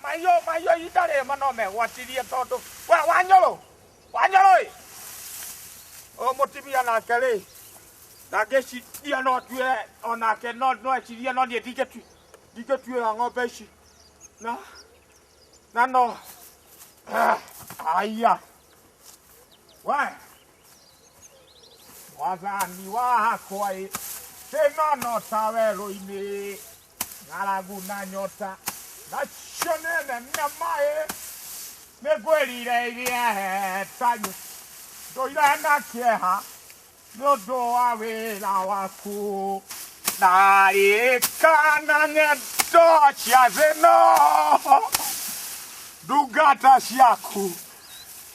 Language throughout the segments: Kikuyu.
Mahiũ mahiũ ihinda rĩrĩ no megwatirie tondũ we Wanyũrũ, Wanyũrũ ĩ, ũyũ mũtumia nake rĩ, ndangĩciria no atue onake no no ecirie no niĩ ndingĩtuĩra ng'ombe ici na na no aya we Mwathani wakwa ĩ, ĩno no ta werũ-inĩ, ng'aragu na nyota, nacio nĩ nene maĩ, nĩngwĩrire irie tanyu, ndũire na kĩeha, nĩ ũndũ wa wĩra waku. Ndarikana ng'endo cia thĩ ĩno, ndungata ciaku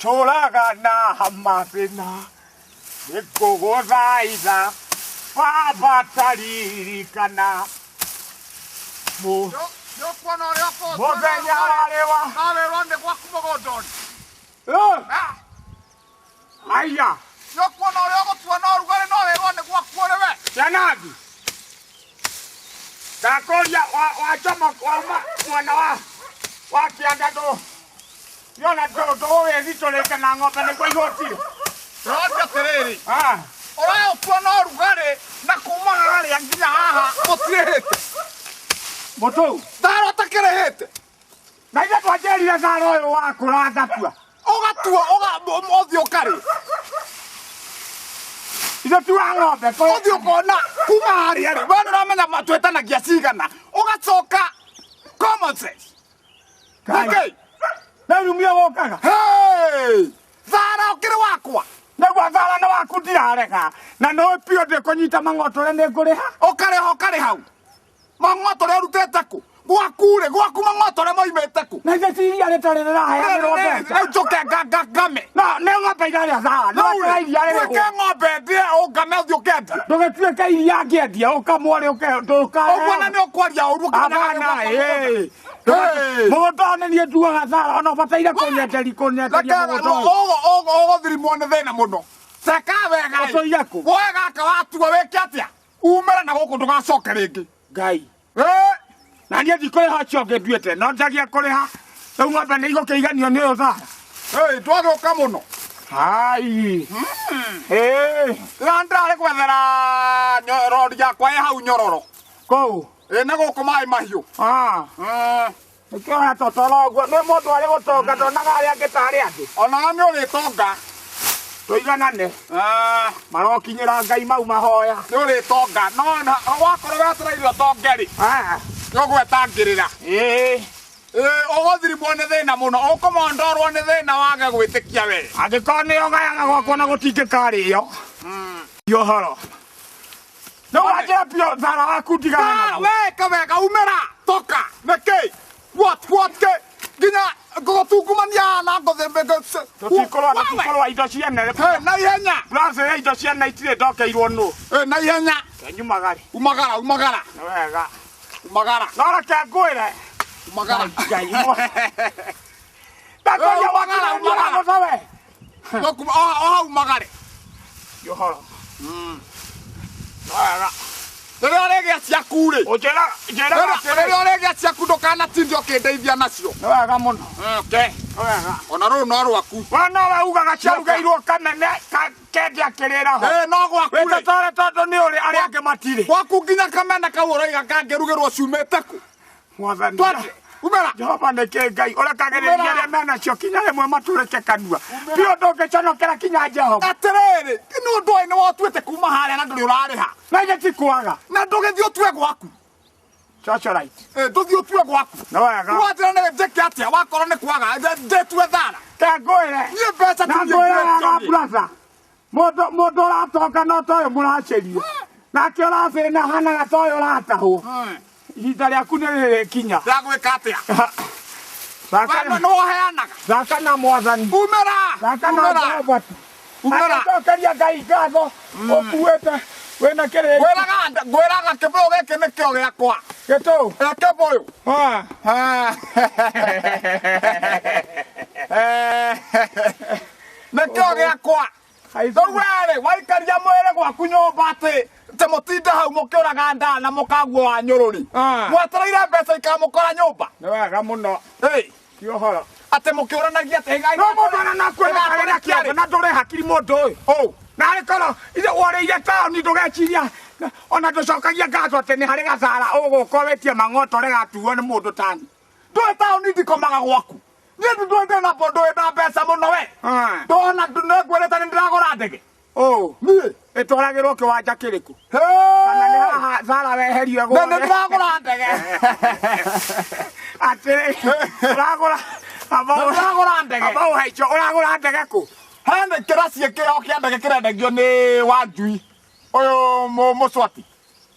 tũraga na mathĩna nĩngũgũthaitha baba taririkana Nĩũkuona ũrĩa ũkũũtua mũthenya warĩ wa no wĩrwo nĩ gwaku mũgũnda ũrĩ. Aya Nĩũkuona ũrĩa ũgũtua na ũrugarĩ no wĩrwo nĩ gwaku ũrĩ we. Janathi ndakũria wachoma wauma mwena wa kĩanda ndũ yona ndũgũgĩthitũrĩte na ng'ombe nĩguo ihũtire. Ndĩroria atĩrĩrĩ, Ah, ũraũtua na ũrugarĩ na kuma harĩa nginya haha mũtirĩhĩte. Mũtũu Thara ũtakĩrĩhĩte. Na ithe twanjĩrire thara ũyũ wakũra ngatua. Ũgatua ũthiĩ ũkarĩ. Ithe ti wa ng'ombe Ũthiĩ ũkona kuma harĩa rĩ, we nĩũramenya twĩtanagia cigana. Ũgacoka common sense. Nĩkĩ? Na rumia wokaga. Hey! Thara ũkĩrĩ wakwa. Nĩguo thara nĩ waku ndirarega. Na no biũ ndĩkũnyita mang'otore nĩ ngũrĩha. Ũkarĩha ũkarĩ hau. Mang'otore ũrutĩte kũ? Gwaku rĩ, gwaku mang'otore moimĩte kũ? Na ithe ti iria rĩtarĩ rĩraheanĩrwo mbeca. Rĩu njũke ngame. No nĩ ng'ombe irarĩa thara. No Rĩu rĩ, iria rĩrĩhwo. tuĩke ng'ombe ndĩe ũngame ũthiĩ ũkendie. Ndũgĩtuĩke iria ngĩendia ũkamwo rĩ ũke ndũkahe. Ũguo na nĩ ũkwaria ũru ũkĩmenyaga nĩ Abana, gwakwa mũgũnda. ĩĩ. Hey! Mũgũnda ũyũ nĩ niĩ nduaga thara ona ũbataire kũnyenderia mũgũnda ũyũ. Ũgũthirimwo nĩ thĩna mũno. Teka wega ĩ. Ũtũire kũ? Woe gaka watua wĩke atĩa? Umĩre na gũkũ ndũgacoke rĩngĩ. Ngai. Ĩ! Na niĩ ndikũrĩha ũcio ũngĩ nduĩte no njagie kũrĩha. Rĩu ng'ombe nĩ igũkĩiganio nĩ ũyũ thara. Ĩ, twagĩũka mũno. Hai. Ĩ. Ĩra ndĩrarĩ gwethera rori yakwa ĩ hau nyororo. Kũu. Ĩ na gũkũ maĩ mahiũ. Ah. Nĩkĩo ũratotoro ũguo nĩ mũndũ arĩ gũtonga ndonaga arĩa angĩ tarĩ angĩ. Onaga nĩ ũrĩtonga. Tũiganane. Marokinyĩra Ngai mau mahoya. Nĩ ũrĩtonga. No wakorwo wetereire ũtonge rĩ. Ah. Nĩ ũgwetangĩrĩra. Ĩĩ. Ũgũthirimwo nĩ thĩna mũno. Ũkũmondorwo nĩ thĩna wage gwĩtĩkia we. Angĩkorwo nĩ ũgayaga gwakwa na gũtingĩkarĩo. Ũhoro. No wanjĩra biũ thara waku ndigana naguo. Weka wega umĩra toka nĩkĩ what ke nginya ngũgũtungumania na ngũthĩ Tũtikũrũa na tũkũrũa indo ciene. Na ihenya. Plaza ya indo ciene itirĩ ndokeirwo nũ. Na ihenya. Nyumagari. Umagara umagara. Nĩ wega. Umagara. No reke ngwĩre. Umagara. Ngai. Ndakũria Umagara, umagara. umagara. Oha umagare. Ũhoro. Wega. Rĩrĩa ũrĩgĩa ciaku rĩ. Ũnjĩra njĩra atĩrĩ. Rĩrĩa ũrĩgĩa ciaku ndũkanatinde ũkĩndeithia nacio. Nĩ wega mũno. Okay. Nĩ wega. Ona rũrũ no rwaku. We nowe ugaga ciarugĩirwo kamene kendia kĩrĩra ho. Ĩ no gwaku rĩ. Wĩtotore tondũ nĩ ũrĩ arĩa angĩ matirĩ. Gwaku nginya kamene kau ũroiga kangĩrugĩrwo ciumĩte kũ? Mwathani. Twathiĩ. Umĩra. Jehova nĩ kĩ Ngai ũrekagĩrĩria Umĩra. arĩa menacio kinya rĩmwe matũrĩke kanua. Biũ ndũngĩconokera kinya Jehova. Atĩrĩrĩ, nĩ ũndũ ũyũ nĩ wotuĩte kuma harĩa na ndũrĩ ũrarĩha. Na ithe ti kwaga. Na ndũgĩthiĩ ũtue gwaku. Socialite. Ndũthiĩ ũtue gwaku. Nĩ wega. Wanjĩra nĩ njĩke atĩa wakorwo nĩ kwaga ndĩtue thara. Ke ngwĩre. Niĩ mbeca Na ti niĩ ngwĩre wega ngwĩtio niĩ. brother. Mũndũ mũndũ ũratonga no ta ũyũ mũracĩrio. Nake ũrathĩna hanaga ta ũyũ ũratahwo. Ihinda rĩaku nĩ rĩrĩkinya. Rĩa gwĩka atĩa? Thaka We nĩ ũheanaga. thaka na mwathani. Umĩra. Thaka na Umĩra. Jehova tu. Umĩra. Agĩcokeria Ngai ngatho ũkuĩte wĩna kĩrĩ Ngwĩraga ngwĩraga kĩbũyũ gĩkĩ nĩkĩo gĩakwa. gĩtũ. Kĩbũyũ. Ah. Nĩkĩo gĩakwa. Rĩu werĩ waikaria mwĩrĩ gwaku nyũmba atĩ atĩ mũtinde hau mũkĩ Mũkĩũraga ndaa na mũkaguo wa nyũrũri. Ah. Mwetereire mbeca ikamũkora nyũmba. Nĩ wega mũno. Hey, Ti ũhoro. Atĩ mũkĩũranagia atĩ No mũndũ ona nakuona karĩra kĩongo na ndũrĩ hakiri mũndũ ũyũ. Oh. Narĩ korwo ithe worĩire taũni ndũgeciria ona ndũcokagia ngatho atĩ nĩ harĩ gathara ũgũka wĩtie mang'otore gatuo nĩ mũndũ tani. Ndũĩ taũni ndikomaga gwaku. Niĩ ndũĩ ndĩ na ndũĩ na mbeca mũno we. Ah. Ndona nĩngwĩrĩte nĩ ndĩragũra ndege. Oh. Niĩ. Ĩtwaragĩrwo kĩwanja kĩrĩkũ? Kana nĩ haha thara weherio Nĩ ndĩragũra ndege. Atĩrĩ, ũragũra Nĩ ndĩragũra ndege. amba ũhaicio ũragũra ndege kũ? Hena kĩraci kĩo kĩa ndege kĩrendagio nĩ Wanjui. Ũyũ mũcwati.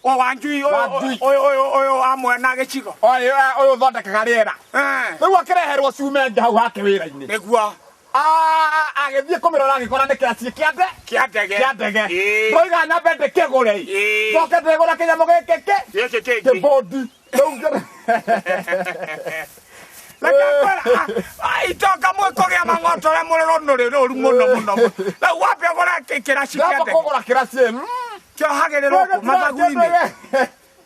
O Wanjui ũyũ Wanjui. ũyũ ũyũ ũyũ wa mwena gĩcigo. Ũyũ ũyũ ũthondekaga rĩera. Eh. Rĩu akĩreherwo cume nja hau hake wĩra-inĩ. Nĩguo. Agĩthiĩ kũmĩrora agĩkora nĩ kĩraci kĩa nde Kĩa ndege. kĩa ndege. Ĩĩ. Ndoiga nyambe ndĩkĩgũre. Ĩĩ. Njoke ndĩgũre kĩnyamũ gĩkĩ kĩ Gĩkĩ kĩngĩ. kĩbũndi. Rĩu Reke ngwĩre, itonga mwĩkũgĩa mang'otore mũrĩ rũnũrĩ rũru mũno mũno. Rĩu wambe ũgũre kĩraci kĩa Ndamba ndege. kũgũra kĩraci. Kĩohagĩrĩrwo kũ mathagu-inĩ.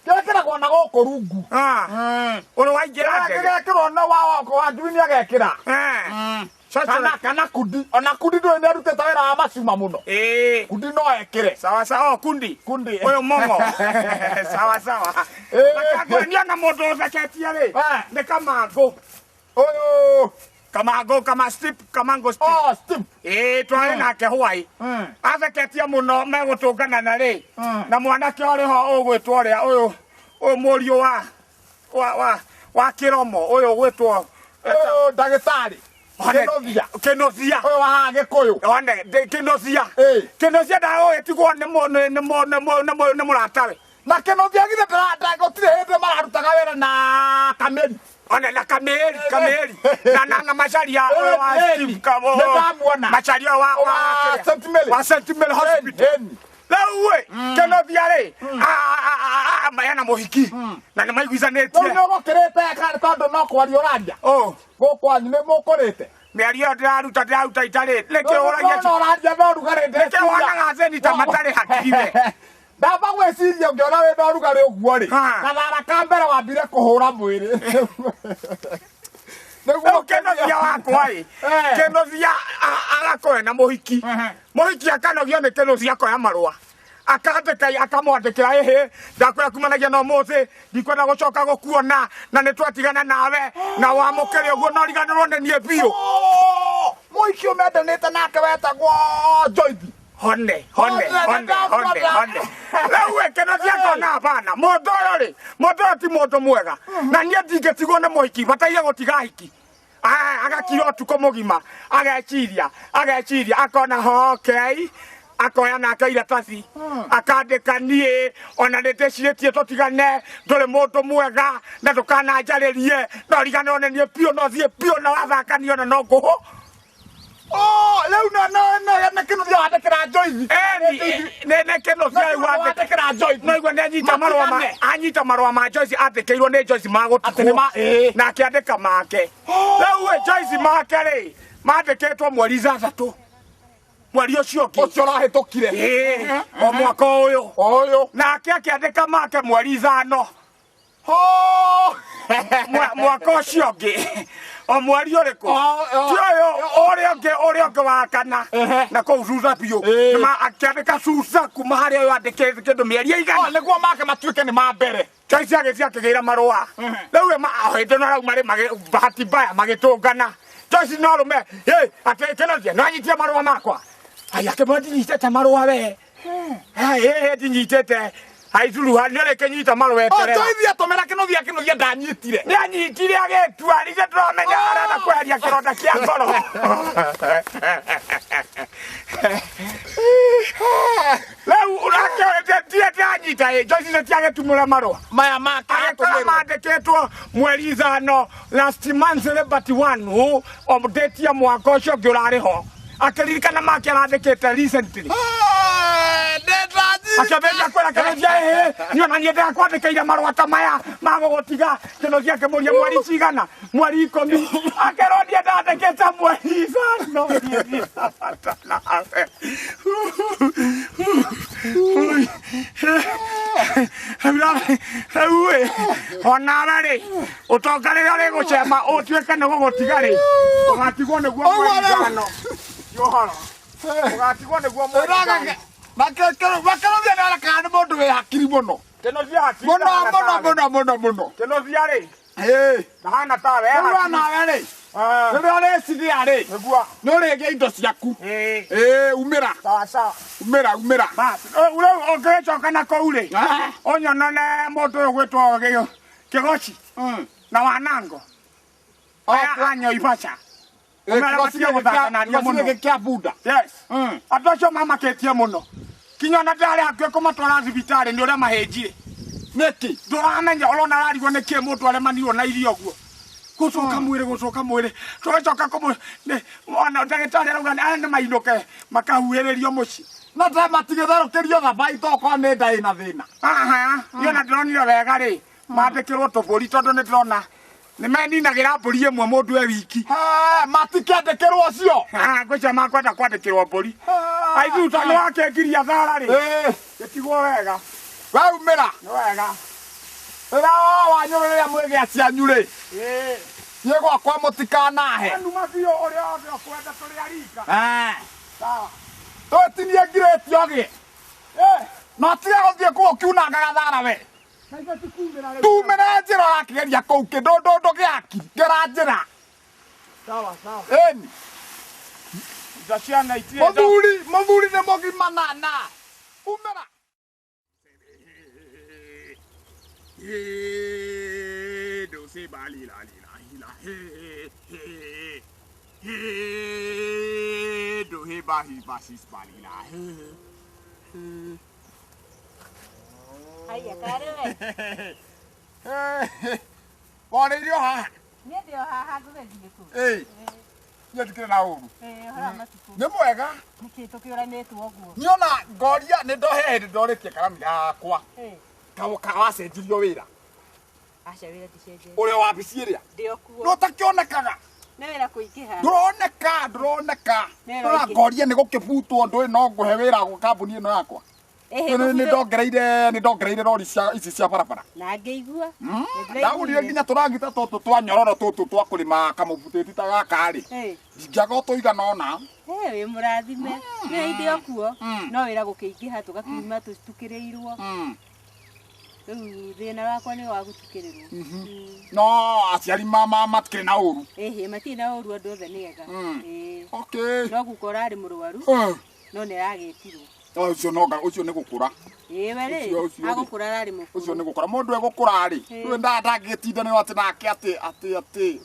Kĩrekĩragwo na gũkũ rungu. Ah. Ũrĩ waingĩra ndege. Gĩgekĩrwo na wa Wanjui nĩ agekĩra. Eh. Kana Coco. kana kundi. Ona kundi ndũĩ nĩ arutĩte wĩra wa macuma mũno. Ĩĩ. Kundi no ekĩre. Sawa sawa, oh, kundi. Kundi. Ũyũ mũng'o. Sawa sawa. Eh. Reke na mũndũ ũtheketie rĩ. Eh. Nĩ Kamangũ. Ũyũ. Kamangũ, kama strip, Kamangũ strip. Oh, Steve. Ĩĩ, twarĩ nake hwai. Atheketie mũno megũtũngana na rĩ. Na mwanake ũrĩ ho ũgwĩtwo ũrĩa ũyũ ũyũ mũriũ wa wa wa wa kĩromo ũyũ ũgwĩtwo Ũyũ ndagĩtarĩ. Kĩnuthia. Kĩnuthia. Ũyũ wa haha Gĩkũyũ. One, Kĩnuthia. Ĩĩ. Kĩnuthia ndaũĩ tigwo nĩ nĩ nĩ nĩ nĩ mũratawe. Na Kĩnuthia githĩ gũtirĩ hĩndĩ mararutaga wĩra na Kamĩri. One na Kamĩri, Kamĩri. Na na na Macharia ũyũ wa Ĩĩ, Steve Kamo. nĩ ndamuona. Macharia wa wa Wa St. Mary. Wa St. Mary Hospital. Ĩni. Rĩu ĩ, Kĩnuthia rĩ, ena mũhiki na nĩ Rĩu maiguithanĩtie. nĩ ũgũkĩrĩte tondũ no kwaria ũraria. Oh, Gũkũ kwanyu nĩ mũkũrĩte. Mĩario ĩyo ndĩraruta ndĩraruta itarĩ. Nĩkĩo ũragia Nĩ ũraria na ũrugarĩ Nĩkĩo wonaga athĩni ta matarĩ hakiri we. Ndamba gwĩciria ũngĩona wĩ na ũrugarĩ ũguo rĩ, Ha. gathara ka mbere wambire kũhũra mwĩrĩ. Nĩguo Rĩu Kĩnuthia wakwa ĩ, Eh. Kĩnuthia agakorwo ena mũhiki. Mũhiki akanogio nĩ Kĩnuthia akoya marũa. Akandĩka akamwandĩkĩra ĩhĩ ndakwĩra kumanagia na ũmũthĩ ndikwenda gũcoka gũkuona na nĩ twatigana nawe na wamũkĩre ũguo no riganĩrwo nĩ niĩ biũ. Oh, mũhiki ũmendanĩte nake wetagwo Joyce. Hone hone hone hone hone. Rĩu ĩ Kĩnuthia akona hapana mũndũ ũyũ rĩ mũndũ ũyũ ti mũndũ mwega na niĩ ndingĩtigwo nĩ mũhiki bataire gũtiga hiki. Agakira ũtukũ mũgima ageciria ageciria akona hokei akoya nake iratathi akandĩka niĩ ona nĩ ndĩcirĩtie tũtigane ndũrĩ mũndũ mwega na ndũkananjarĩrie no riganĩrwo nĩ niĩ biũ no thiĩ biũ na wathakania ona no ngũhũ. Oh, rĩu no no no nĩ Kĩnuthia wandĩkĩra Joyce. Eni, nĩ nĩ Kĩnuthia rĩu wandĩkĩra wandĩkĩra Joyce. No igua nĩ anyita marũa ma Matigane. anyita marũa ma Joyce andĩkĩirwo nĩ Joyce ma Atĩ nĩ ma- gũtigwo ĩĩ. na akĩandĩka make. Rĩu ĩ Joyce make rĩ mandĩkĩtwo mweri ithathatũ mweri ũcio ũngĩ. Ũcio ũrahĩtũkire. Ĩĩ, o mwaka ũyũ. Ũyũ. Nake akĩandĩka make mweri ithano Oh. Mwaka ũcio ũngĩ o mweri ũrĩkũ Oh, oh. ti ũyũ ũrĩa ũngĩ ũrĩa ũngĩ wa kana Ehe. na kũu thutha biũ Ĩĩ. Nĩma akĩandĩka cuca kuma harĩa ũyũ andĩkĩte kĩndũ mĩeri Oh, ĩigana nĩguo make matuĩke nĩ ma mbere. Joyce agĩthiĩ akĩgĩra marũa rĩu hĩndĩ no rau marĩ bahati mbaya magĩtũngana Joyce no rũme ĩ atĩ Kĩnuthia no anyitie marũa makwa ai akĩmwĩra ndinyitĩte marũa we ĩ ndinyitĩte aithuruha nĩ ũrĩkĩnyita marũa Oh, eterera Joyce atũmĩra Kĩnuthia Kĩnuthia ndanyitire. nĩ anyitire agĩtua rige ndĩramenya arenda kweheria kĩronda kĩa ngoro. Rĩu ũrakĩndirĩ ndĩranyita ĩ Joyce nĩ tiagĩtumũra marũa Maya make agĩkora atũmĩrwo. mandĩkĩtwo mweri ithano last month Liberty one hũ o date ya mwaka ũcio ũngĩ ũrarĩ ho akĩririkana make arandĩkĩte recently. Eh, nĩ ndanyita. Akĩambĩrĩria kwĩra Kĩnuthia ĩhĩ niĩ ona niĩ ndĩrakwandĩkĩire marũa ta maya ma gũgũtiga. Kĩnuthia akĩmũria mweri cigana mweri ikũmi akerwo niĩ ndandĩkĩte mweri ithano. Niĩ ndirabata nawe. Rĩu ĩ onawe rĩ ũtonga rĩrĩa ũrĩgũcema ũtuĩke nĩ gũgũtiga rĩ ũgatigwo nĩguo Ũguo mweri rĩu. ithano. Ti ũhoro ũgatigwo nĩguo mweri ithano. Makeruthia nĩ onekaga nĩ mũndũ wĩ hakiri mũno Kĩnuthia hakiri mũno ndahana mũno tawe. mũno mũno mũno. Kĩnuthia rĩ Ĩĩ. ndahana tawe Rĩu hakiri. nawe rĩ Ah, rĩrĩa ũrĩcigĩa rĩ nĩguo nĩ ũrĩgĩa indo ciaku. Ĩĩ. Ĩĩ umĩra Sawa sawa. umĩra umĩra. Basi, rĩu ũngĩgĩcoka na kũu rĩ Ah. ũnyonone mũndũ ũyũ gwĩtwo Kĩgoci na Wanango aya a Nyoibaca. Ũmere matige gũthaka na niĩ mũno. Gĩkĩ kĩa bunda. Yes. Mm. Andũ acio mamakĩtie mũno kinya ona ndarĩ hakuhĩ kũmatwara thibitarĩ nĩ ũrĩa mahĩnjire. Nĩkĩ? Ndũramenya ũrona ararigwo nĩ kĩ mũndũ aremanirwo na irio ũguo gũcoka mwĩrĩ gũcoka mwĩrĩ tũgĩcoka kũmũ ona ndagĩtarĩ arauga aya nĩ mainũke makahuhĩrĩrio mũciĩ. Na ta matigĩtherũkĩrio thabai tokorwo nĩ nda ĩna thĩna. Aha, niĩ ona ndĩronire wega rĩ mandĩkĩrwo tũbũri tondũ nĩ ndĩrona nĩ meninagĩra mbũri ĩmwe mũndũ e wiki. Ha, matikĩandĩkĩrwo cio. Ah, ngwĩciria makwenda kwandĩkĩrwo mbũri aithuta nĩ wakĩngiria thara rĩ Ĩĩ. gĩtigwo wega We umĩra. nĩ wega. Rĩrĩa wanyũrũ rĩrĩa mwĩgĩa cianyu rĩ Ĩĩ. niĩ gwakwa mũtikanahe. Anuma biũ ũrĩa wothe ũkwenda tũrĩ arika. Eh. Sawa. Tũtinie ngirĩti ũgĩe. Ĩĩ. Na ũtige gũthiĩ kũu ũkiunangaga thara we. Na ithuĩ ti kumĩra rĩu. Tumĩra njĩra ũrakĩgeria kũu kĩndũ ndũgĩaki. Gera njĩra. Sawa sawa. Ĩni. Indo ciana itirĩ Mũthuri mũthuri nĩ mũgima na na. Umĩra. He do se ba li la li la hi la he he he do he ba hi ba si ba li la he he. Haiya karĩ we. Warĩirio haha. Niĩ ndĩ o haha ngũgĩthiĩ kũ? Ĩĩ. Niĩ ndikĩrĩ na ũru. Ĩĩ, ũhoro wa matukũ. Nĩ mwega. Nĩkĩ tũkĩũranĩtwo ũguo? Niĩ ona ngoria nĩ ndohe hĩndĩ ndorĩtie karani gakwa. Ĩĩ. Kawacenjirio wĩra. Aca wĩra ndicenjetie. Ũrĩa wabici ĩrĩa. Ndĩ o kuo. Nĩ ũtakĩonekaga. Nĩ wĩra kũingĩha. Ndũroneka ndũroneka. Nĩ Ndũra wĩra ngoria nĩ gũkĩbutwo ndũĩ no ngũhe wĩra kambuni ĩno yakwa. Ĩhĩ, Nĩ kũbutwo- ndongereire nĩ ndongereire rori cia ici cia barabara. Na ngĩigua. Nĩ Ndagũrire ndĩraiguire. nginya tũragita tũtũ twa nyororo tũtũ twa kũrĩma kamũbutĩti ta gaka rĩ. Ĩĩ. Ndingĩaga ũtũigana ũna. Ĩĩ, wĩ mũrathime. Nĩ ndĩ o kuo. No wĩra gũkĩingĩha tũgakiuma tũtukĩrĩirwo. Rĩu thĩna wakwa nĩ wa gũtukĩrĩrwo. No aciari mama matikĩrĩ na ũru. Ĩhĩ, matirĩ na ũru andũ othe nĩ ega. Ĩĩ. Okay. No guka ũrarĩ mũrwaru Eh, no nĩ aragĩtirwo. Ũcio no ũcio nĩ gũkũra. Ĩĩ we rĩ, Ũcio- ũcio rĩ. agũkũra ararĩ mũkũrũ. Ũcio nĩ gũkũra. Mũndũ egũkũra rĩ. Ĩĩ. Rĩu ndangĩtindanĩrwo atĩ nake atĩ atĩ atĩ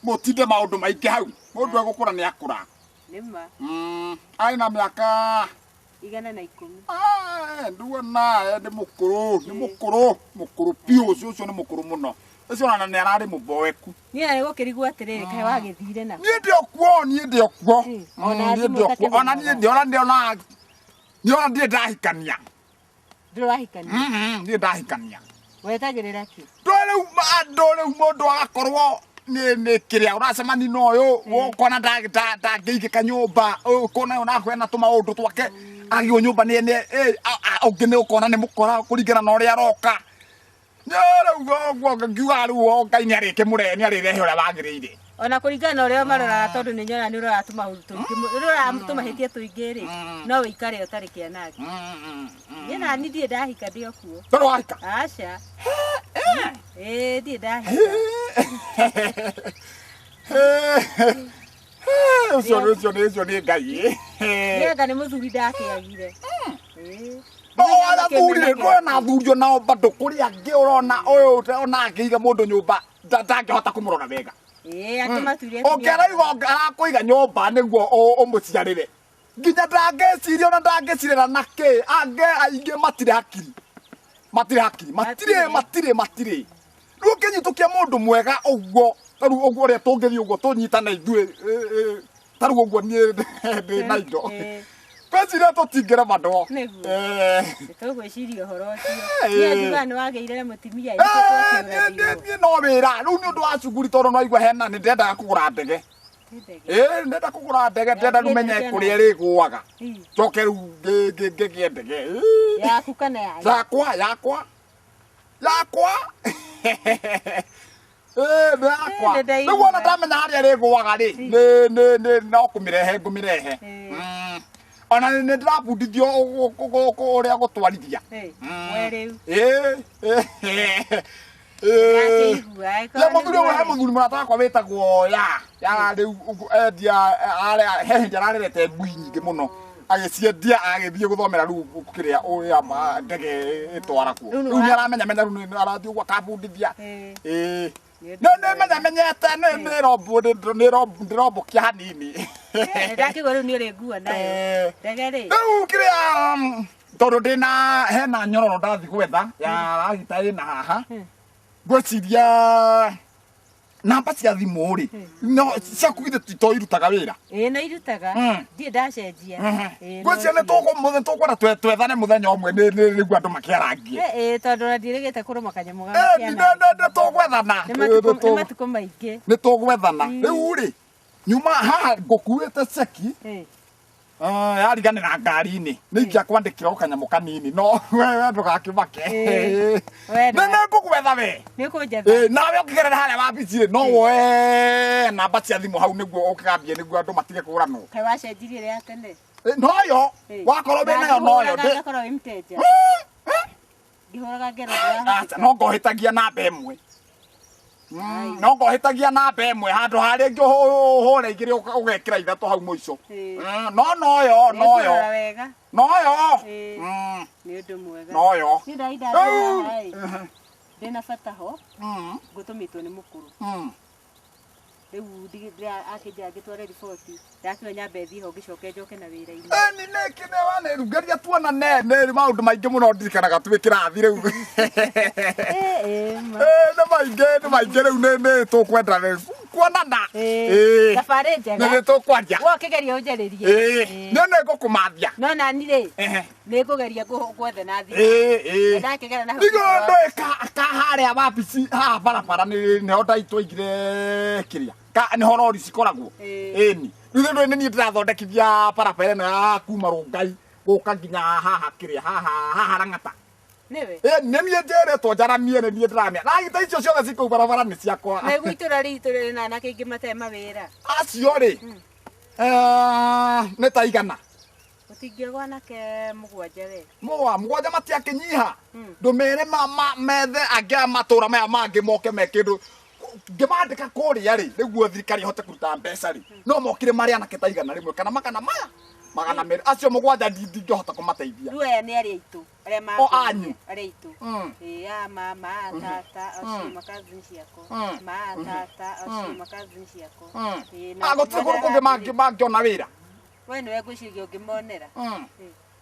mũtinde maũndũ maingĩ hau. Mũndũ egũkũra nĩ akũra. Nĩ ma. Arĩ na mĩaka 110. Ah, nduona nĩ mũkũrũ nĩ mũkũrũ mũkũrũ biũ ũcio ũcio nĩ mũkũrũ mũno ũcio ona nĩ ararĩ mũboeku. Niĩ narĩ gũkĩrigwo atĩrĩrĩ kaĩ wagĩthire na Niĩ ndĩ o kuo niĩ ndĩ o kuo. Ona Niĩ thimũ ndĩ o kuo ona niĩ ũtakĩhũraga. ndĩ ona ndĩ ona niĩ ona ndirĩ ndahikania. Ndũrĩ wahikania. Ndirĩ ndahikania. Wetagĩrĩra kĩ? Ndũĩ rĩu andũ rĩu mũndũ agakorwo nĩ nĩ kĩrĩa ũracemania na ũyũ ũkona ndangĩigĩka nyũmba ũyũ ũkona ũyũ nake ena tũmaũndũ twake agĩo nyũmba nĩ nĩ ũngĩ nĩ ũkona nĩ mũkora kũringana na ũrĩa aroka. Nĩ rĩu ũguo ngiuga rĩu o Ngai nĩ arĩkĩmũrehe nĩ arĩrehe ũrĩa wagĩrĩire. Ona kũringana na ũrĩa maroraga tondũ nĩ nyona nĩ ũroraga tũmaũndũ tũingĩ nĩ ũroraga tũmahĩtia tũingĩ rĩ no wĩikare ũtarĩ kĩanangi. Niĩ nani ndirĩ ndahika ndĩ o kuo. Ndũrĩ wahika? Aca. Ĩĩ ndirĩ ndahika. Ũcio ũcio nĩ ũcio nĩ Ngai. Niĩ anga nĩ mũthuri ndakĩagire. Ĩĩ. Athuri rĩ ndũrona athuri onao bado kũrĩ angĩ ũrona ũyũ ona angĩiga mũndũ nyũmba ndangĩhota kũmũrora wega. Ĩĩ akĩmatuire Ũngĩ arauga arakũiga nyũmba nĩguo ũmũciarĩre. Nginya ndangĩciria ona ndangĩcirĩra nakĩ angĩ aingĩ matirĩ hakiri. Matirĩ hakiri matirĩ matirĩ matirĩ. Rĩu ũngĩnyitũkia mũndũ mwega ũguo ta rĩu ũguo ũrĩa tũngĩthiĩ ũguo tũnyitane ithuĩ ta rĩu ũguo niĩ ndĩ na indo. Ngwĩciria tũtingĩremwo. Nĩguo. Eh. Tũgwĩciria ũhoro ũcio. Eh. Niĩ njugaga nĩ wagĩire na mũtumia Eh, ithuĩ twakĩũragirwo. niĩ no wĩra rĩu nĩ ũndũ wa cuguri tondũ no igua hena nĩ ndendaga kũgũra ndege. Ndege. Ĩ, ndenda kũgũra ndege, ndenda rĩu menye kũrĩa ĩrĩgũaga. Njoke rĩu ngĩgĩe ndege. Ĩ. Yaku kana yanyu? Yakwa, yakwa. Yakwa. Ĩ, nĩ yakwa. Ĩ, nĩ Rĩu ona ndaigua. ndamenya harĩa ĩrĩgũaga rĩ, nĩ nĩ nĩ no kũmĩrehe ngũmĩrehe. Ona nĩ ndĩrabundithio ũrĩa gũtwarithia. Ĩ, we rĩu. Ĩ, ĩ. Ndakĩigua, Ya mũthuri ũyũ, he angĩkorwo nĩguo rĩ. mũthuri mũrata wakwa wĩtagwo ya ya rĩu endia arĩa he hĩndĩ ararerete ngui nyingĩ mũno, agĩciendia agĩthiĩ gũthomera rĩu kĩrĩa ũrĩa ndege ĩtwaragwo. Rĩu nĩ Rĩu nĩ aramenya menya, rĩu nĩ arathiĩ ũguo akabundithia. Ĩ. Ĩ. Nĩ Nĩ ũndũ nĩ menya menyete nĩ nĩrombũkia hanini. Ĩ, ndakĩigua rĩu nĩ ũrĩ nguo nayo. Ĩ. Ndege rĩ. Rĩu kĩrĩa tondũ ndĩna hena nyororo ndathi gwetha ya ragita ĩna haha, ngwĩciria namba cia thimũ rĩ, no ciaku githĩ to irutaga wĩra? Ĩ, no irutaga. Ndirĩ ndacenjia. Ĩ, no Ngwĩciria nĩ tũkwenda twethane mũthenya ũmwe nĩguo andũ makĩarangie. Ĩ, ĩ, tondũ ona ndiĩrĩgĩte kũrũma kanyamũ ga kĩana. Nĩ tũgwethana. Nĩ matukũ maingĩ. Nĩ tũgwethana. Rĩu rĩ, nyuma haha ngũkuĩte ceki. Yariganĩra ngari-inĩ, nĩ ingĩa kwandĩkĩra o kanyamũ kanini, no we ndũgakĩmake. Ĩ, we Nĩ nĩ ngũgwetha we. Nĩ ũkũnjetha. Ĩ, nawe ũkĩgerera harĩa wabici rĩ, no woe namba cia thimũ hau nĩguo ũkĩgambie nĩguo andũ matige kũranwo. Kaĩ wacenjirie ĩrĩa ya tene? Ĩ, noyo. Ĩ. Wakorwo wĩ nayo noyo. Ngĩhũraga ngakorwo wĩ mteja. Ngĩhũraga ngero. Aca, no ngohĩtagia namba ĩmwe. No ngohĩtagia namba ĩmwe handũ harĩa ingĩ ũhũre igĩrĩ ũgekĩra ithatũ hau mũico. Ĩ. No noyo noyo. Nĩngũrora wega. Noyo. Ĩ. Nĩ ũndũ mwega. Noyo. Niĩ ndahinda Rĩu. ĩ, ndĩna bata ho, ngũtũmĩtwo nĩ mũkũrũ. Rĩu akĩnjĩra ngĩtware riboti, ndakiuga nyambe thiĩ ho ngĩcoke njoke na wĩra-inĩ. Ĩni nĩkĩ nĩ ngeria tuonane nĩ maũndũ maingĩ mũno ndirikanaga twĩ kĩrathi rĩu. Ĩ, ĩ, ma. Ĩ, nĩ maingĩ, nĩ maingĩ rĩu nĩ tũkwenda rĩu kuonana. Ĩ, Ĩ. thabarĩ njega. Nĩ tũkwaria. We ũkĩgeria ũnjarĩrie. Ĩ, Ĩ. nĩ nĩ ngũkũmathia. No nani rĩ, Ehe. nĩ ngũgeria gwetha na thimũ. Ĩ, ĩ. Ndakĩgera na hau. Ndigå ndå ka harĩa wabici haha barabara nĩ nĩho ndaitwaigire kĩrĩa nĩho rori cikoragwo. Ĩ. Ĩni rĩu ndå nĩ niĩ ndĩrathondekithia barabara ĩno ya kuma Rũngai gũka nginya haha kĩrĩa haha haha Rang'ata. Nĩwe. Ĩ, nĩ niĩ njĩrĩtwo njaramie, nĩ niĩ ndĩramia ragita icio ciothe cikũu barabara nĩ ciakwa. Na iguo itũra ritũ rĩrĩ na anake aingĩ matarĩ mawĩra. Acio rĩ, nĩ ta igana. Gũtingĩagwo anake 7 we. Mũa 7 matiakĩnyiha. Ndũmere methe angĩ a matũra maya mangĩ moke me kĩndũ ngĩmandĩka kũrĩa rĩ, nĩguo thirikari ĩhote kũruta mbeca rĩ, no mokire marĩ anake ta 100 kana 200 200, acio 7 ndingĩhota kũmateithia. Rĩu aya nĩ arĩa aitũ, arĩa O anyu. Arĩa aitũ. Ĩ, a mama, a tata, acio makazini ciakwa. Ma tata, acio makazini ciakwa. Ĩ, na Ah, gũtirĩ kũndũ kũngĩ mangĩona wĩra. We nĩwe ngwĩciria ũngĩmonera.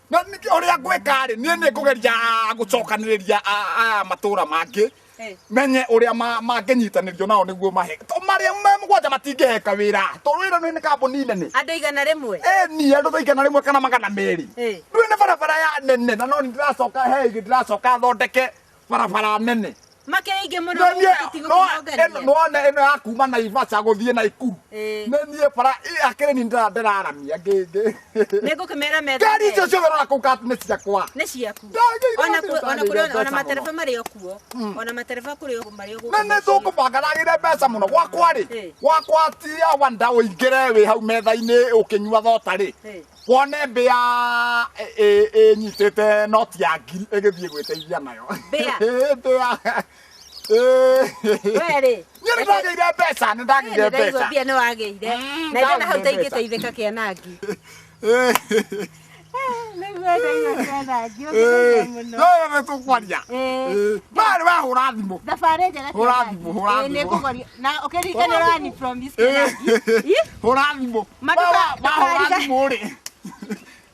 Na nĩkĩ ũrĩa ngwĩka rĩ, niĩ nĩ ngũgeria gũcokanĩrĩria aya matũra mangĩ, Ĩ. menye ũrĩa mangĩnyitanĩrio nao nĩguo mahe to marĩa me 7 matingĩheka wĩra tondũ wĩra nĩ kambuni nene. Andũ 100? Ĩ, ni andũ ta 100 kana 200. Ĩ. Rĩu nĩ barabara ya nene na no nĩ ndĩracoka he ĩngĩ ndĩracoka thondeke barabara nene. Makĩrĩ aingĩ mũno Nĩ niĩ- tũtigũkĩmongania. no nĩwona ĩno ya kuma Naivasha gũthiĩ Naikuru. Ĩ. Nĩ niĩ bara akĩrĩ ni ndĩraramia Nĩ ngũkĩmera methane. Ngari icio ciothe ũrona kũu nĩ ciakwa. Nĩ ciaku. Ndagĩire Ona mbeca ona kũrĩ mbeca ona mũno. matereba marĩ o kuo. Ona matereba kũrĩ o marĩ o gũkũ. Nĩ nĩ tũkũbanga ndagĩire mbeca mũno gwakwa rĩ. Ĩ. Gwakwa ti wanda ũingĩre wĩ hau metha-inĩ ũkĩnyua thota rĩ. Ĩ. Wone mbĩa ĩnyitĩte noti ya 1000 ĩgĩthiĩ gwĩteithia nayo. Mbĩa? Ĩ, mbĩa. Ĩ. We rĩ. Niĩ nĩ ndagĩire mbeca, nĩ ndagĩire Nĩ ndaigua mbeca. mbia nĩ wagĩire. Na ithe na hau Ndagĩire mbeca. taingĩteithĩka kĩanangi. Ĩ. Nĩguo ndaigua kĩanangi ũkĩgeria mũno. No nĩ tũkwaria. Ĩ. Marĩ wahũra thimũ. Thabarĩ njega Hũra kĩanangi. thimũ, hũra Ĩ, thimũ. nĩ ngũkwaria. Na ũkĩririkane ũrani promise kĩanangi. Ĩ? Hũra thimũ. Maduka- Wahũra ndũkariga- thimũ rĩ.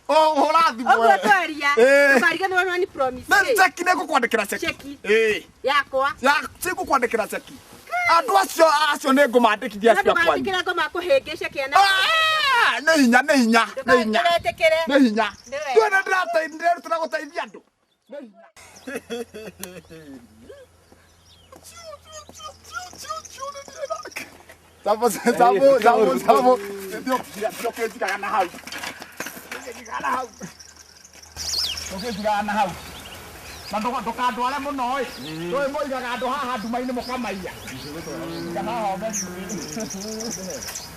Hũra thimũ. Ũguo twaria. Ĩ. Ndũkariganĩrwo nĩ promise. Nĩ ceki nĩ ngũkwandĩkĩra ceki. Ceki. Ĩ. Yakwa. Ya ngũkwandĩkĩra ceki. Andũ acio acio nĩ ngũmandĩkithia No acio akwanyu. ndũkandĩkĩre ngoma kũhĩngĩca kĩanangi. Ah, nĩ hinya, nĩ hinya, nĩ hinya. Ndũgetĩkĩre. Nĩ hinya. Nĩ wega. Tuone ndĩrerutĩra gũteithia andũ. Nĩ hinya. Sabu sabu sabu sabu. Ndũkĩnjigaga na hau. Ndũkĩnjigaga na hau. Ndũkĩnjigaga na hau. Na ndũkandware mũno ĩ. Ndũĩ mũigaga andũ haha nduma-inĩ mũkamaiya. Kana hoberi-inĩ.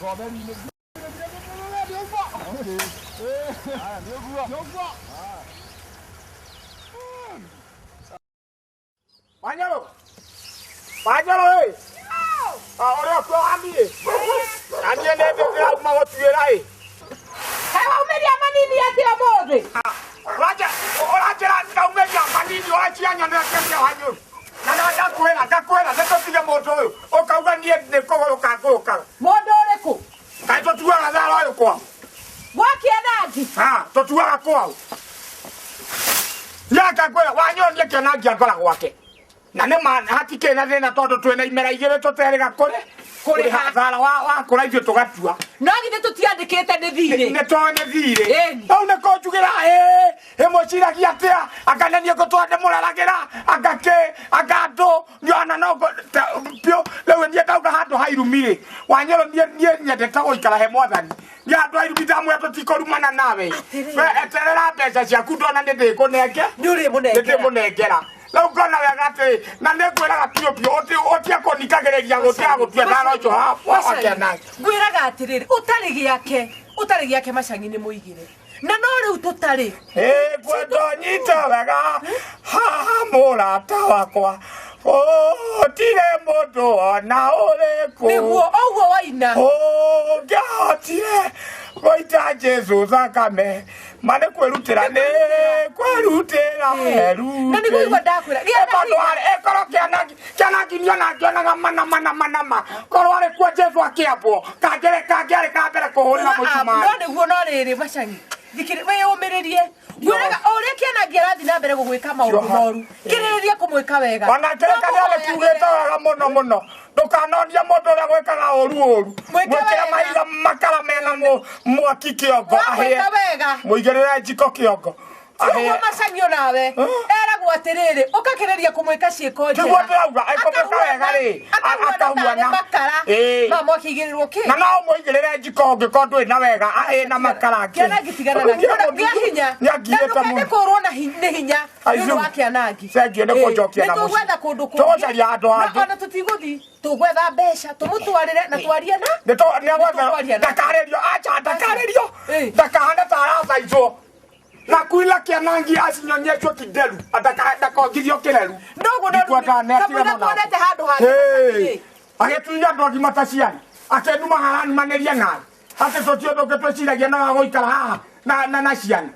Hoberi-inĩ. Wanyoro. Wanyoro ĩ. Ah, ũrĩa ũkuo waniĩ. Na niĩ nĩ ndĩrauma gũtuĩra ĩ. Kaĩ waumĩria manini atĩa ũmũthĩ? Ũranjĩra ndaumĩria manini wacia nyonete wanyũru. Na na ndakwĩra ndakwĩra nĩ tũtige mũndũ ũyũ ũkauga niĩ nĩ kũgũrũka ngũrũkaga. Mũndũ ũrĩkũ? Kaĩ tũtuaga thara ũyũ kwao? Gwa Kĩanangi? Ha, tũtuaga kwao. Nĩakakwĩra wanyũru nĩ Kĩanangi angora gwake. Na nĩ ma hatikĩrĩ na thĩna tondũ twĩna imera igĩrĩ tũterĩga kũrĩ kũrĩha thara wa wakũra ithuĩ tũgatua. No githĩ tũtiandĩkĩte nĩ thirĩ? Nĩ tũĩ nĩ thirĩ. Ĩni. Hau nĩ kũnjugĩra ĩ ĩmũciragia atĩa anga nĩ niĩ ngũtũra ndĩmũreragĩra anga kĩ anga andũ niona no piũ rĩu niĩ ndauga handũ ha irumi rĩ wanyũrũ niĩ niĩ nyendete gũikara he mwathani niĩ handũ ha irumi ndamwĩra tũtikũrumana nawe. We eterera mbeca ciaku ndona nĩ ndĩkũnenge Nĩ ũrĩmũnengera. nĩ ndĩmũnengera rĩu ngona wega atĩ na nĩ ngwĩraga biũ biũ ũtige kũningagĩrĩria gũtiga gũtua thara ũcio wakĩanangi. Ngwĩraga atĩrĩrĩ, ũtarĩ gĩake, ũtarĩ gĩake macangi nĩ mũigĩre. Na no rĩu tũtarĩ. Ngwenda ũnyite wega haha mũrata wakwa gũtirĩ mũndũ ona ũrĩkũ Nĩguo ũguo waina. Ũngĩahotire gũita Jesũ thakame ma nĩ kwĩrutĩra nĩ kwĩrutĩra Na nĩguo igua ndakwĩra, gĩa na hinya. Ĩkorwo Kĩanangi Kĩanangi niona ngĩonaga mana mana mana ma korwo arĩ kuo Jesũ akĩambwo kangĩrĩ kangĩarĩ ka mbere kũhũrĩra No mũcumarĩ. nĩguo no rĩrĩ macangi. Thikĩrĩ wĩyũmĩrĩrie. Ngwĩraga o ũrĩa Kĩanangi arathiĩ na mbere gũgwĩka maũndũ Joha. moru, kĩrĩrĩria kũmwĩka wega. Ona kĩrĩkanĩro nĩ kiugĩte wega mũno mũno ndũkanonie mũndũ ũrĩa gwĩkaga ũru ũru Mwĩke mwĩkĩre wega. mahiga makara mena mwaki kĩongo ahĩe Wamwĩka wega. mũigĩrĩre njiko kĩongo Tiguo ahĩe macangi onawe. Eragwo atĩrĩrĩ, ũkakĩrĩria kũmwĩka ciĩko njega. Tiguo ndĩrauga, ekũmwĩka wega rĩ, Akahuana tarĩ akahuana. makara. Ĩĩ. Ma mwaki igĩrĩrwo kĩ? Na no ũmũigĩrĩre njiko ũngĩkorwo ndũrĩ na wega ahĩe na makara angĩ. Kĩanangi tigana nake. Gĩa hinya. Nĩ angiĩte Na ndũkende mũno. kũrwo na nĩ hinya nĩ ũndũ Aicu. wa Kĩanangi. Thengiũ nĩ kũnjokia na Nĩ mũciĩ. tũgwetha kũndũ kũngĩ. Tũgũcaria handũ hangĩ. Na ona tũtigũthiĩ. Tũgwetha mbeca tũmũtwarĩre na twarie na. Nĩ nĩ agwetha Nĩtũkwaria na- ndakarĩrio acha ndakarĩrio Ĩĩ. ndakahane ta arathaicwo na kuila Kĩanangi acinyonyetwo kinderu ndakongithio kĩreru Noguo no Ndikwenda nĩ atigana kamũira nake. tuonete handũ hangĩ. Hey, agĩtunya andũ agima ta ciana akĩnuma haranumanĩria nawe atĩ tũti ũndũ ũngĩ twĩciragia no wagũikara haha na ciana.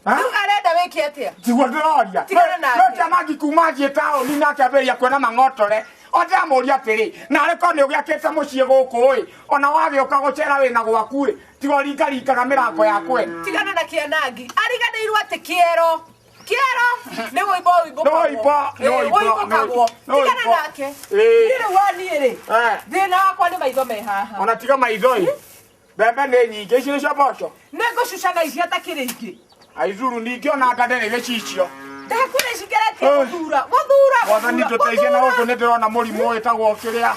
Ha? Rĩu arenda wĩke atĩa? Tiguo ndĩroria. Tigana nake. No Kĩanangi kuma athiĩ taũni na akĩambĩrĩria kuona mang'otore o ndĩramũria atĩrĩ narĩ korwo nĩ ũgĩakĩte mũciĩ gũkũ ĩ ona wagĩũka gũcera wĩna gwaku ĩ tiga ũringaringaga mĩrango ya kwene. Tigana na Kĩanangi. Ariganĩirwo atĩ kĩero. Kĩero nĩ wũimbo ũimbũkagwo. Nĩ wũimbo, nĩ Ĩĩ, wũimbo, ũimbũkagwo. nĩ wũimbo. Tigana nake. Ĩĩ. Niĩ rĩu wa niĩ rĩ. Eh. Thĩna wakwa nĩ maitho me haha. Ona tiga maitho ĩ mbembe nĩ nyingĩ ici nĩcio mboco. Nĩ ngũcucana ici atakĩrĩ ingĩ. Aizuru ningĩ ona nda ndĩrĩ gĩcicio. Ndakwĩra ici ngeretie Eh. gũthura. Gũthura. Mwathani gũthura, tũteithie na gũthura. gũkũ nĩ ndĩrona mũrimũ wĩtagwo kĩrĩa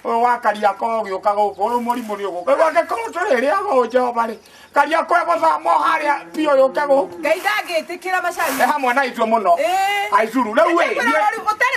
ũyũ wa Kariakoo ũgĩũka gũkũ ũyũ mũrimũ nĩ ũgũka rĩu angĩkorwo tũrĩrĩaga ũũ Jehova rĩ Kariakoo ĩgũthama o harĩa biũ yũke gũkũ. Ngai ndangĩtĩkĩra macangi. Ĩ hamwe na ithuĩ mũno. Ĩĩ. Aizuru rĩu ĩ Ndakwĩra rĩu ũtarĩ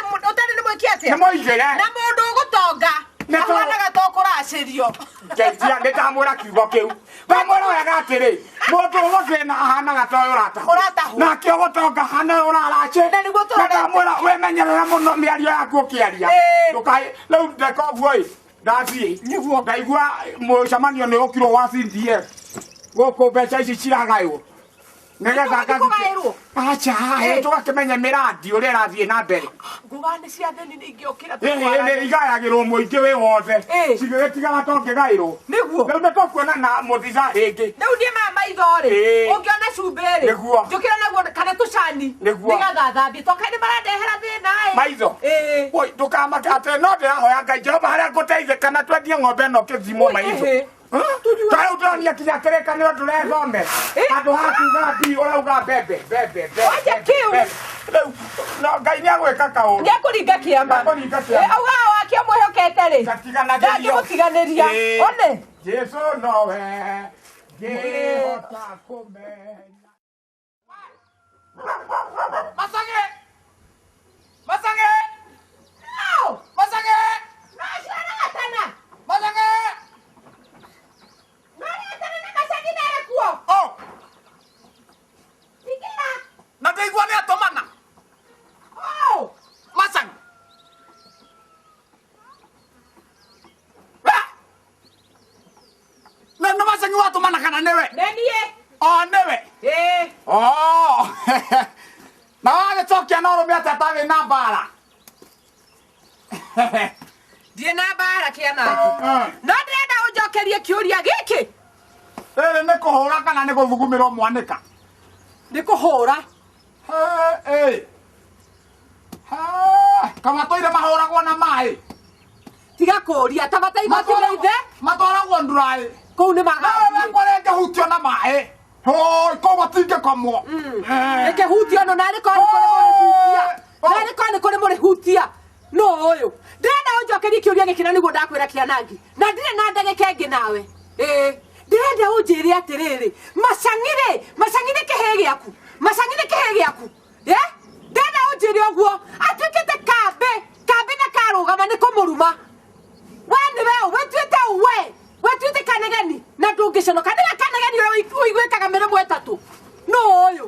nĩ mwĩki atĩa? nĩ mũigĩre. Na mũndũ ũgũtonga Nĩ tondũ- ahanaga ta ũkũracĩrio. Ngeithia nĩ ndamwĩra kiugo kĩu. Ndamwĩra wega atĩrĩ mũndũ ũgũthĩna ahanaga ta ũyũ ũratahwo. Ũratahwo. Nake ũgũtonga ahana ũyũ ũraracĩ. Na nĩguo Na tũrorete. ndamwĩra wĩmenyerere mũno mĩario yaku ũkĩaria. Ĩĩ. Ndũkaĩ rĩu ndeka ũguo ĩ ndathiĩ. Nĩguo. Ndaigua mũcemanio nĩ ũkirwo wa CDF gũkũ mbeca ici ciragaywo. Nĩgetha Nĩ kũgaĩrwo? Acha, Ĩĩ. tũgakĩmenya mĩrandi ũrĩa ĩrathiĩ na mbere. Nguga nĩ cia thĩni nĩ ingĩũkĩra Ĩĩ nĩ igayagĩrwo mũingĩ wĩ wothe. Ĩĩ. Cigĩgĩtigara to ngĩgaĩrwo. Nĩguo. Rĩu nĩ tũkuona na mũthitha rĩngĩ. Rĩu niĩ maya maitho rĩ Ĩĩ. ũngĩona cumbĩ rĩ Nĩguo. njũkĩra naguo kana tũcani Nĩguo. nĩgetha thambie tondũ kaĩ nĩ marandehera thĩna ĩ Maitho. Ĩĩ. Woi ndũkamake atĩ no ndĩrahoya Ngai Jehova harĩa ngũteithĩka na twendie ng'ombe ĩno kĩthimwo Ui, maitho. ĩhĩ. Ta rĩu ndĩronia kinya kĩrĩkanĩro ndũrethomera. Ĩ. Handũ ha kuga mbii ũrauga mbembe mbembe mbembe. Wanja kĩu. mbembe. Rĩu no Ngai nĩ agwĩka kaũndũ. Nĩekũringa kĩama. Nĩekũringa kĩama. Eh, augaga wake ũmwĩhokete rĩ. Ndatiganagĩrio. Ndangĩmũtiganĩria. Ĩĩ. One. Jesu nowe ngĩhota kũmenya. Masange! Masange! No! Masange! No ciana gatana. Masange! No gatana na macangi mere kuo. Oh! Ingĩra. Na ndaigua nĩ atũmana. Oh! Masange! Ah! Na nĩ Masangi watũmana kana nĩwe? Nĩ niĩ. O nĩwe. Ĩĩ. Oh! Na wagĩcokia na ũrũme atĩa ta wĩna mbara? Ndirĩ na mbara kĩanangi. No ndĩrenda ũnjokerie kĩũria gĩkĩ. Rĩrĩ nĩ kũhũra kana nĩ gũthugumĩrwo mwanĩka? Nĩ kũhũra. Kamatũire mahũragwo na maĩ. Tiga kũũria ta bata igoti rĩa ithe. Matwaragwo nduraĩ. Kũu nĩ Nawe magathiĩ. wakwa rĩngĩhutio na maĩ. Hoi, kũu gũtingĩkomwo. Rĩkĩhutio no narĩ korwo nĩ kũrĩ mũrĩhutia. Oh. Narĩ korwo nĩ kũrĩ mũrĩhutia. No ũyũ. Ndĩrenda ũnjokerie kĩũria gĩkĩ na nĩguo ndakwĩra kĩanangi. Na ndirĩ na ndagĩka ĩngĩ nawe. Ĩĩ. Ndĩrenda ũnjĩre atĩrĩrĩ, macangi rĩ, macangi nĩ kĩhĩ gĩaku. Macangi nĩ kĩhĩ gĩaku. Ĩ? Ndĩrenda ũnjĩre ũguo. Atuĩkĩte kambĩ, kambĩ na karũgama nĩ kũmũruma. We nĩwe ũ, wĩtuĩte ũ we? Wĩtuĩte kanegeni na ndũngĩconoka. Nĩwe kanegeni ũrĩa ũiguĩkaga mĩrĩmo ĩtatũ. Nũ ũyũ?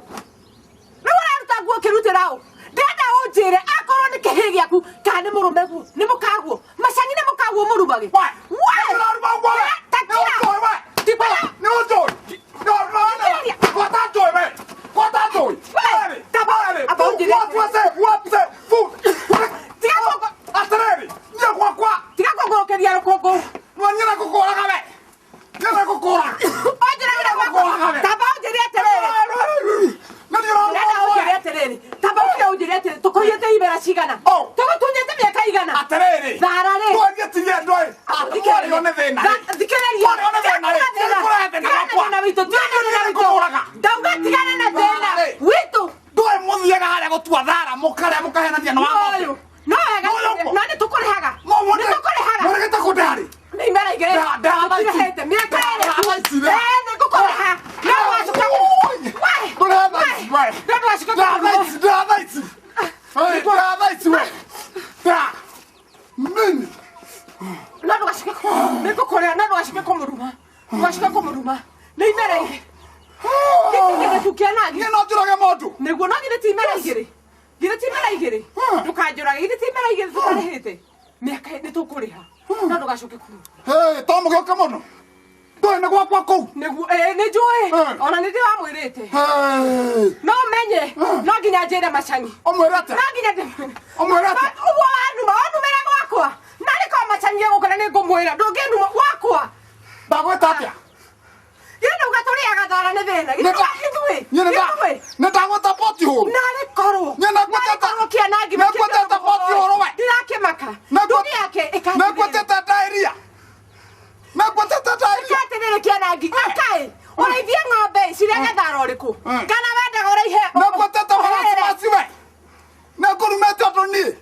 Rĩu ũraruta nguo ũkĩrutĩra ũ? Ndĩrenda ũnjĩre akorwo nĩ kĩhĩ gĩaku kana nĩ mũrũme guo, nĩ mũkaguo. Macangi nĩ mũkaguo mũrumage. We! We! Nĩ ũraruma ũguo we! Ta Nĩ kira. ũnjũĩ we! Tikwĩra. Nĩ ũnjũĩ! Thikĩrĩria. Gwata njũĩ we! Gwata njũĩ! We! Taba- aba ũnjĩre Tiga kũngũ- Atĩrĩrĩ, niĩ gwakwa Tiga kũngũrũkĩria rũkũngũ. no niĩ nĩngũkũraga we! Niĩ nĩngũkũraga! Ũnjĩre gwakwa. Taba ũnjĩre atĩrĩrĩ. Na niĩ ũraruma Ndĩrenda ũguo we! ũnjĩre atĩrĩrĩ. Taba ũkire ũnjĩre atĩrĩrĩ. Tũkũiyĩte ibera cigana? Oh. Tũgũtunyĩte mĩaka igana? Atĩrĩrĩ! Thara rĩ. Twarie tirie andũ ĩ! Mwario nĩ thĩna rĩ! Thikĩrĩria. Mwario nĩ thĩna rĩ! Nĩngũrehe thĩna gwakwa! Tigana na witũ. Tigana na Niĩ witũ. nĩngũkũraga! Ndauga tigana na thĩna Thara rĩ. witũ. Ndũĩ mũthiaga harĩa gũtua thara mũkarĩa mũkahenania na wa ng'ombe. Ũyũ. No wega. Ũyũ ũguo. No nĩ tũkũrĩhaga. Nĩ tũkũrĩhaga. Mũrĩgĩte kũndĩha rĩ? Nĩ imera igĩrĩ. Ndĩha thaa ici. Tũtirĩhĩte. Mĩaka ĩrĩ. Ndĩha thaa ici, ndĩha. Ĩĩ, nĩ ngũkũrĩha. No wacoka. We. Ndũrĩha thaa ici, we. No ndũgacoke Ndĩha thaa ici, ndĩha thaa ici. Hey, ndĩha thaa ici, we. Ndĩha. Mimi. No ndũgacoke. Nĩ ngũkũrĩha. No ndũgacoke kũmũruma. Ndũgacoke kũmũruma. Nĩ imera igĩrĩ. Gĩkĩ gĩthu kĩanangi. Niĩ no njũrage mũndũ. Nĩguo no githĩ ti imera igĩrĩ. Githĩ ti imera igĩrĩ. Ndũkanjũrage. Githĩ ti imera igĩrĩ tũtarĩhĩte. Mĩaka nĩ tũkũrĩha. No ndũgacoke kũmũruma. Hey, to mũgĩũke mũno. Ndũĩ nĩ gwakwa kũu. Nĩguo ĩĩ nĩ njũĩ. Eh. Ona nĩ ndĩramwĩrĩte. Hey. No menye no nginya njĩre macangi. Ũmwĩre atĩa? No nginya ndĩmwĩre. Ũmwĩre atĩa? Ũguo wanuma wanumĩra gwakwa. Na nĩ korwo macangi egũkora nĩ ngũmwĩra ndũngĩnuma gwakwa. Ndagwĩta atĩa? Githĩ ndauga tũrĩaga thara nĩ thĩna. Githĩ ithuĩ. Niĩ nĩ nda- Ithuĩ. nĩ ndagwĩta poti hũru. Narĩ korwo. Niĩ nakwĩtĩte- Narĩ korwo kĩanangi nakwĩtĩte poti hũru we. Ndirakĩmaka. Nduthi yake ĩkatĩrĩrĩ. Nakwĩtĩte ndairia. Nakwĩtĩte ndairia. Ĩkatĩrĩrĩ kĩanangi. Akaĩ. Ũrĩithie ng'ombe cirĩage thara ũrĩkũ? Mm. Kana wendaga ũrĩihe. Nakwĩtĩte harassment we. Nĩngũrumĩte ũndũ niĩ.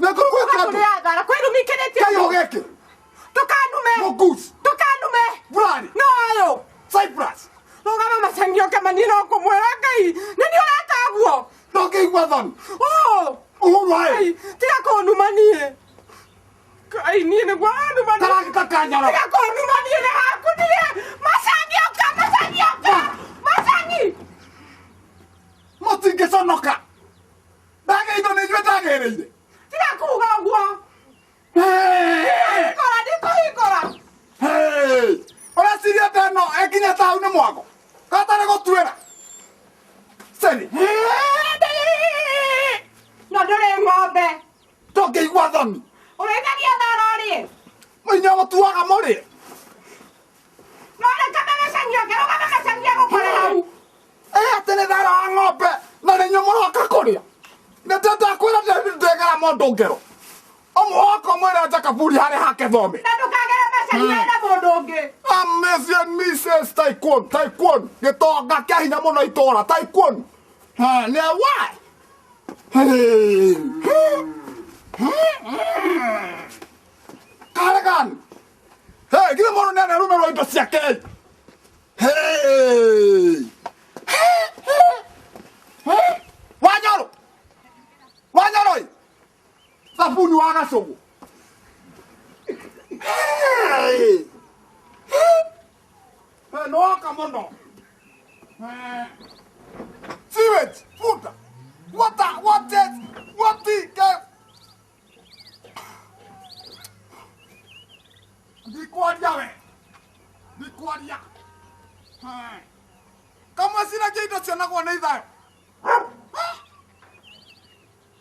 Nĩngũrumĩte ũndũ. Tũrĩa thara. Kwĩrumi kĩrĩtie. Kĩihũ gĩkĩ. Ndũkanume. Mũgoose. Ndũkanume. Brani. No ũyũ. Cyprus. Rũgama macangi oke mani no kũmwĩra Ngai. Nĩ niĩ ũreka ũguo. Ndũngĩigua thoni. Oh. Uhuru aĩ. Ngai, tiga kũnuma niĩ. Ngai niĩ nĩguo anuma niĩ. Karagita kanyoro. Tiga kũnuma niĩ nĩ haku niĩ. Macangi ũka, macangi ũka. Macangi. Mũtingĩconoka. Ndagĩirwo nĩ inyuĩ ndagĩrĩire. Tiga kuga ũguo. Hey! Ndikũhingũra, ndikũhingũra. Hey! Ũreciria ndeno ĩkinya ta hau nĩ mwago. Gatarĩ gũtuĩra. Ceni. No ndũrĩ ng'ombe. Ndũngĩigua thoni. Ũrĩithagia thara ũrĩe. Inyuĩ mũtuaga mũrĩe. No reke macangi oke, rũgama macangi egũkore hau. Ĩ atĩ nĩ thara wa ng'ombe na nĩ inyuĩ mũroka kũrĩa. Nĩ ndakwĩra ndegera mũndũ ngero. Ũmwe wakwa mwĩre nja kaburi harĩa hake thome. Na ndũkagere macangi wena mũndũ ũngĩ. Amazing Mrs. Tycoon, Tycoon, gĩtonga kĩa hinya mũno itũra, Tycoon. Ha, nĩ why? Hey. Karagan. Hey, githĩ mũndũ nĩ anerumerwo indo ciake? Hey. Wanyoro. Wanyoro. ĩ. Thabuni wa gacũgũ. Hey. Hey, nĩwoka mũno. Eh. Sewage, futa. Water, what is, what is, ndikwaria we ndikwaria kamweciragia indo cionagwo nĩ ithayo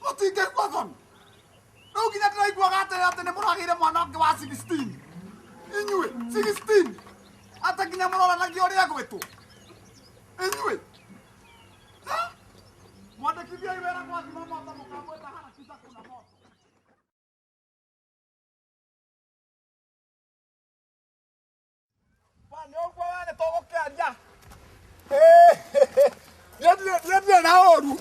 mũtingĩigua thoni rĩu nginya ndĩraiguaga atĩrĩ atĩ nĩ mũragĩire mwana ũngĩ wa 16 inyuĩ 16 atĩ nginya mũroranagia ũrĩa egwĩtwo inyuĩ mwandĩkithiai wĩra gwathima moto mũkamwĩta harakica kuna moto. Nĩ ũguo we nĩ tũgũkĩaria. Niĩ ndirĩ na ũru.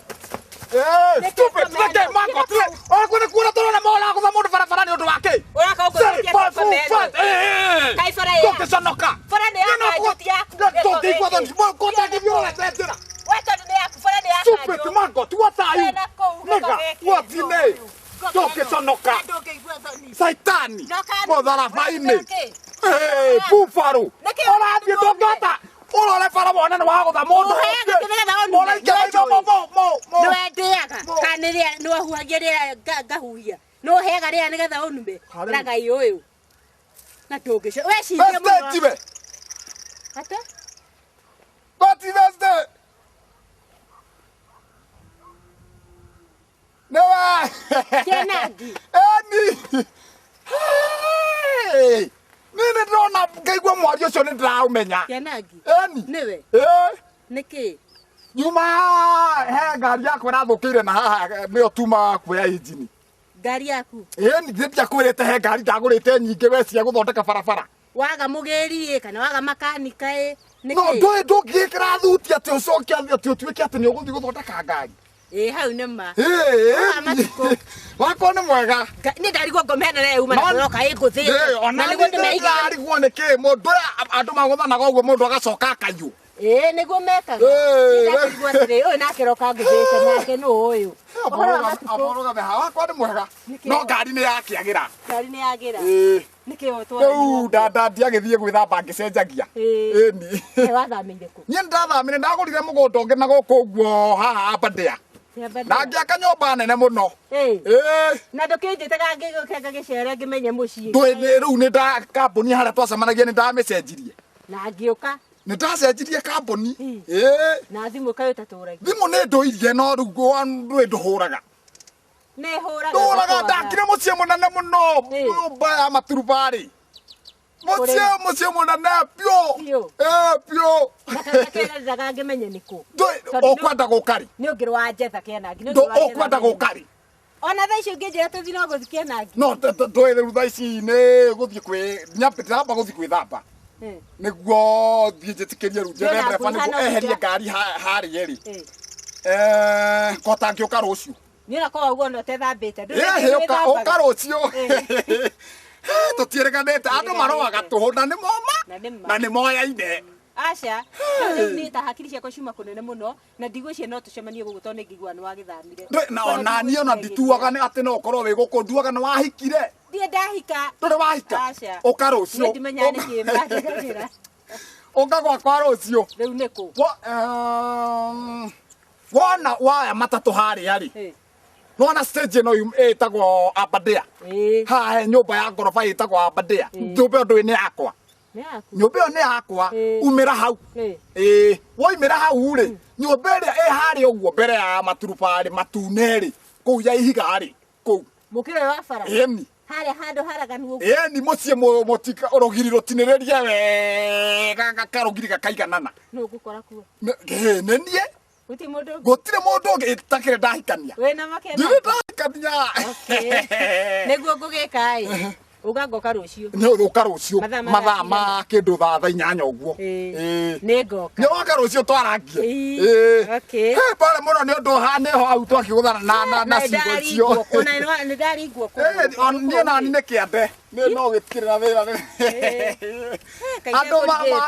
Stupid, nĩkĩ mako tirĩ onakuo nĩ kuona tũrona moragũtha mũndũ barabara nĩ ũndũ wa kĩ? Ũraka ũkũrũkia kĩba meno. Kaĩ bara ĩ yaku? Ndũngĩconoka. Bara nĩ ya kanjũ ti yaku. Ndũngĩigua thoni. Kũtangĩthiĩ ũrorete njĩra. We tondũ nĩ yaku, bara nĩ ya Stupid kanjũ. mango, what are you? Wena kũu gĩko Nigga, gĩkĩ. what in it? Ndũngĩconoka. Ndũngĩigua thoni. Saitani. No kanjũ. Mũtharaba-inĩ. Nĩkĩ? Hey, bubaru. Nĩkĩ Ũrathiĩ ndũngĩhota. Ũrore bara wone nĩ wagũtha mũndũ. Ũheaga kĩ nĩgetha ũnume? Ũraikia maitho Nĩwe mo mo mo mo. Nĩwe ndĩaga Mo. kana nĩ rĩera nĩwe huhagia rĩera ngahuhia nĩwe ũheaga rĩera nĩgetha ũnume Harĩ. ragai ũyũ na ndũngĩco wecirie Beste mũno tibe. ate Bati beste. Nĩwe. Kĩanangi. Eni. Hey. Niĩ nĩ ndĩrona ngaigua mwario ũcio nĩ ndĩraũmenya. Kĩanangi Eni. nĩwe Ĩ. nĩkĩ Nyuma he ngari yakwa ĩrathũkĩire na haha nĩyo tuma kuoya injini. Ngari yaku? Ĩni githĩ ndiakwĩrĩte he ngari ndagũrĩte nyingĩ we cia gũthondeka barabara. Waga mũgĩri ĩ kana waga makanika ĩ No nĩkĩ? ndũĩ ndũngĩgĩkĩra thuti atĩ ũcoke atĩ ũtuĩke atĩ nĩ ũgũthiĩ gũthondeka ngari. Ĩ hau nĩ ma. Ĩ, Wa matukũ. Wakwa nĩ mwega. Niĩ ndarigwo ngomena nayo uma na kũroka ĩngũthĩte. Ĩ, ona Na nĩguo niĩ ndĩmeigĩre. ndĩrarigwo nĩ kĩ mũndũ ũrĩa andũ magũthanaga ũguo mũndũ agacoka akaiywo. Ĩ nĩguo mekaga. Ĩ, Niĩ ndarigwo atĩrĩ ũyũ nake roka ngũthĩte nake nũ ũyũ. Ũhoro wa matukũ. Amorũgame haha wakwa nĩ mwega. Nĩkĩ? No ngari nĩ yakĩagĩra. Ngari nĩ yagĩra. Ĩ. Nĩkĩ ũtwara? Rĩu ndandiagĩthiĩ gwĩthamba ngĩcenjagia. Ĩ. Ĩni. Wathamĩire kũ? Niĩ nĩndathamire ndagũrire mũgũnda ũngĩ na gũkũ ũguo haha Aberdare. Na ngĩaka nyũmba nene mũno. Ĩ. Ĩ. Na ndũkĩnjĩtaga ngĩgũke ngagĩcere ngĩmenye mũciĩ. Ndũĩ nĩ rĩu nĩ nda kambuni harĩa twacemanagia nĩ ndamĩcenjirie. Na ngĩũka. Nĩ ndacenjirie kambuni. Ĩ. Ĩ. Na thimũ kaĩ ũtatũragia. Thimũ nĩ ndũirie no rĩu ndũĩ ndũhũraga. Nĩ hũraga. Ndũhũraga ndakire mũciĩ mũnene mũno. Ĩ. Nyũmba ya maturubarĩ. Mũciĩ mũciĩ mũnene biũ. Biũ. Ĩ biũ. Na kakĩreraga ngĩmenye nĩ kũ. Ndũĩ Tondũ ũkwenda gũka rĩ? Nĩ ũngĩ wa njetha kĩanangi. Nĩ Ndũ ũngĩ wa njetha ũkwenda ngĩmenye. gũka rĩ? Ona thaa ici ũngĩnjĩra tũthiĩ no gũthiĩ kĩanangi. No ndũĩ rĩu thaa ici nĩ gũthiĩ kwĩ ndĩramba gũthiĩ gwĩthamba. Ĩ. Nĩguo thiĩ njĩtĩkĩrie rĩu njethe Ndĩrona ndereba ngui nĩguo hana eherie ũngĩra. ngari harĩa ĩrĩ. Ĩ. Kota ngĩũka rũciũ. Niĩ ona korwo ũguo ona ũtethambĩte. Ndũrĩ Ĩhĩ, ũngĩ ũka wĩthambaga. ũka rũciũ. Ĩ. Tũtiĩrĩganĩte andũ maroaga tũhũ na nĩ moma Na nĩ ma. na nĩ moyaine. Aca, rĩu niĩ ta hakiri ciakwa ciuma kũnene mũno na ndigwĩciria no tũcemanie gũkũ tondũ nĩ ngĩigua nĩ wagĩthamire. Ndũĩ, na ona niĩ ona ndituaga nĩ atĩ no ũkorwo wĩ gũkũ nduaga nĩ wahikire. Ndirĩ ndahika. Ndũrĩ wahika? Aca. Ũka rũciũ. Niĩ ndimenyaga nĩkĩ mandigagĩra. Ũka gwakwa rũciũ. Rĩu nĩ kũ? Wona waya matatũ harĩa rĩ. Ĩ. Nĩwona stage ĩno ĩtagwo Aberdare. Ĩ. Haha he nyũmba ya ngoroba ĩtagwo Aberdare. Ĩ. Nyũmba ĩyo ndũĩ nĩ yakwa. Nĩ yaku? Nyũmba ĩyo nĩ yakwa. Ĩ. Umĩra hau. Ĩ. Ĩ, woimĩra hau rĩ, nyũmba ĩrĩa ĩ harĩa ũguo mbere ya maturubarĩ matune rĩ, kũu ya ihiga rĩ, kũu. Mũkĩra ũyũ wa bara? Ĩni. Harĩa handũ haraganu ũguo. Ĩni mũciĩ mũtika rũgiri rũtinĩrĩrie wega karũgiri gakaiganana. Nũ ũngũkora kuo? Ĩ, nĩ niĩ. Gũtirĩ mũndũ ũngĩ? Gũtirĩ mũndũ ũngĩ itakĩrĩ ndahikania. Wĩna makena? Ndirĩ ndahikania. Okay. Nĩguo ngũgĩka ĩ. Uga ngoka rũciũ. Nĩ ũka rũciũ. Mathaa ma Mathaa thaa ma kĩndũ thaa 8:00 ũguo. Ĩĩ. Ĩĩ. Nĩ ngoka. Nĩ woka rũciũ twarangie. Ĩĩ. Ĩĩ. Okay. He, pole mũno nĩ ũndũ hane ho hau twakĩgũthana na ciugo icio. Nĩ ndaringwo Ĩĩ, niĩ nani nĩ kĩande. Nĩ no gĩtikĩrĩ na wĩra. Andũ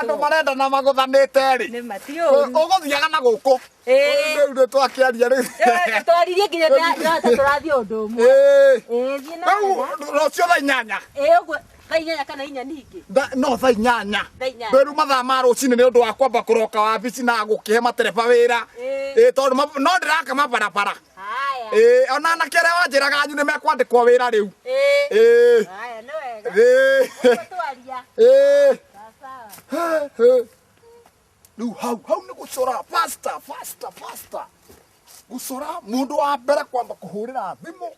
andũ marenda na magũthanĩte rĩ. Nĩ ma ti ũru. Ũgũthiaga na gũkũ. Ĩĩ. Rĩu nĩ twakĩaria rĩu. Twaririe nginya tũrathiĩ ũndũ ũmwe. Ĩĩ. Ĩĩ, thiĩ na Rĩu wega. rũciũ thaa 8. Ĩĩ, ũguo thaa 8 kana 4 ningĩ. No thaa 8. Thaa 8. Rĩu mathaa ma rũcinĩ nĩ ũndũ wa kwamba kũroka wabici na gũkĩhe matereba wĩra. Ĩĩ. Ĩĩ, tondũ no ndĩraka mabarabara. Haya. Ĩĩ, ona anake arĩa wanjĩraga anyu nĩ mekwandĩkwo wĩra rĩu. Ĩĩ. Ĩĩ. Haya, nĩ wega. Ĩĩ. Ũguo twaria. Ĩĩ. Sawa sawa. Rĩu hau hau nĩ gũcora faster faster faster. Gũcora mũndũ wa mbere kwamba kũhũrĩra thimũ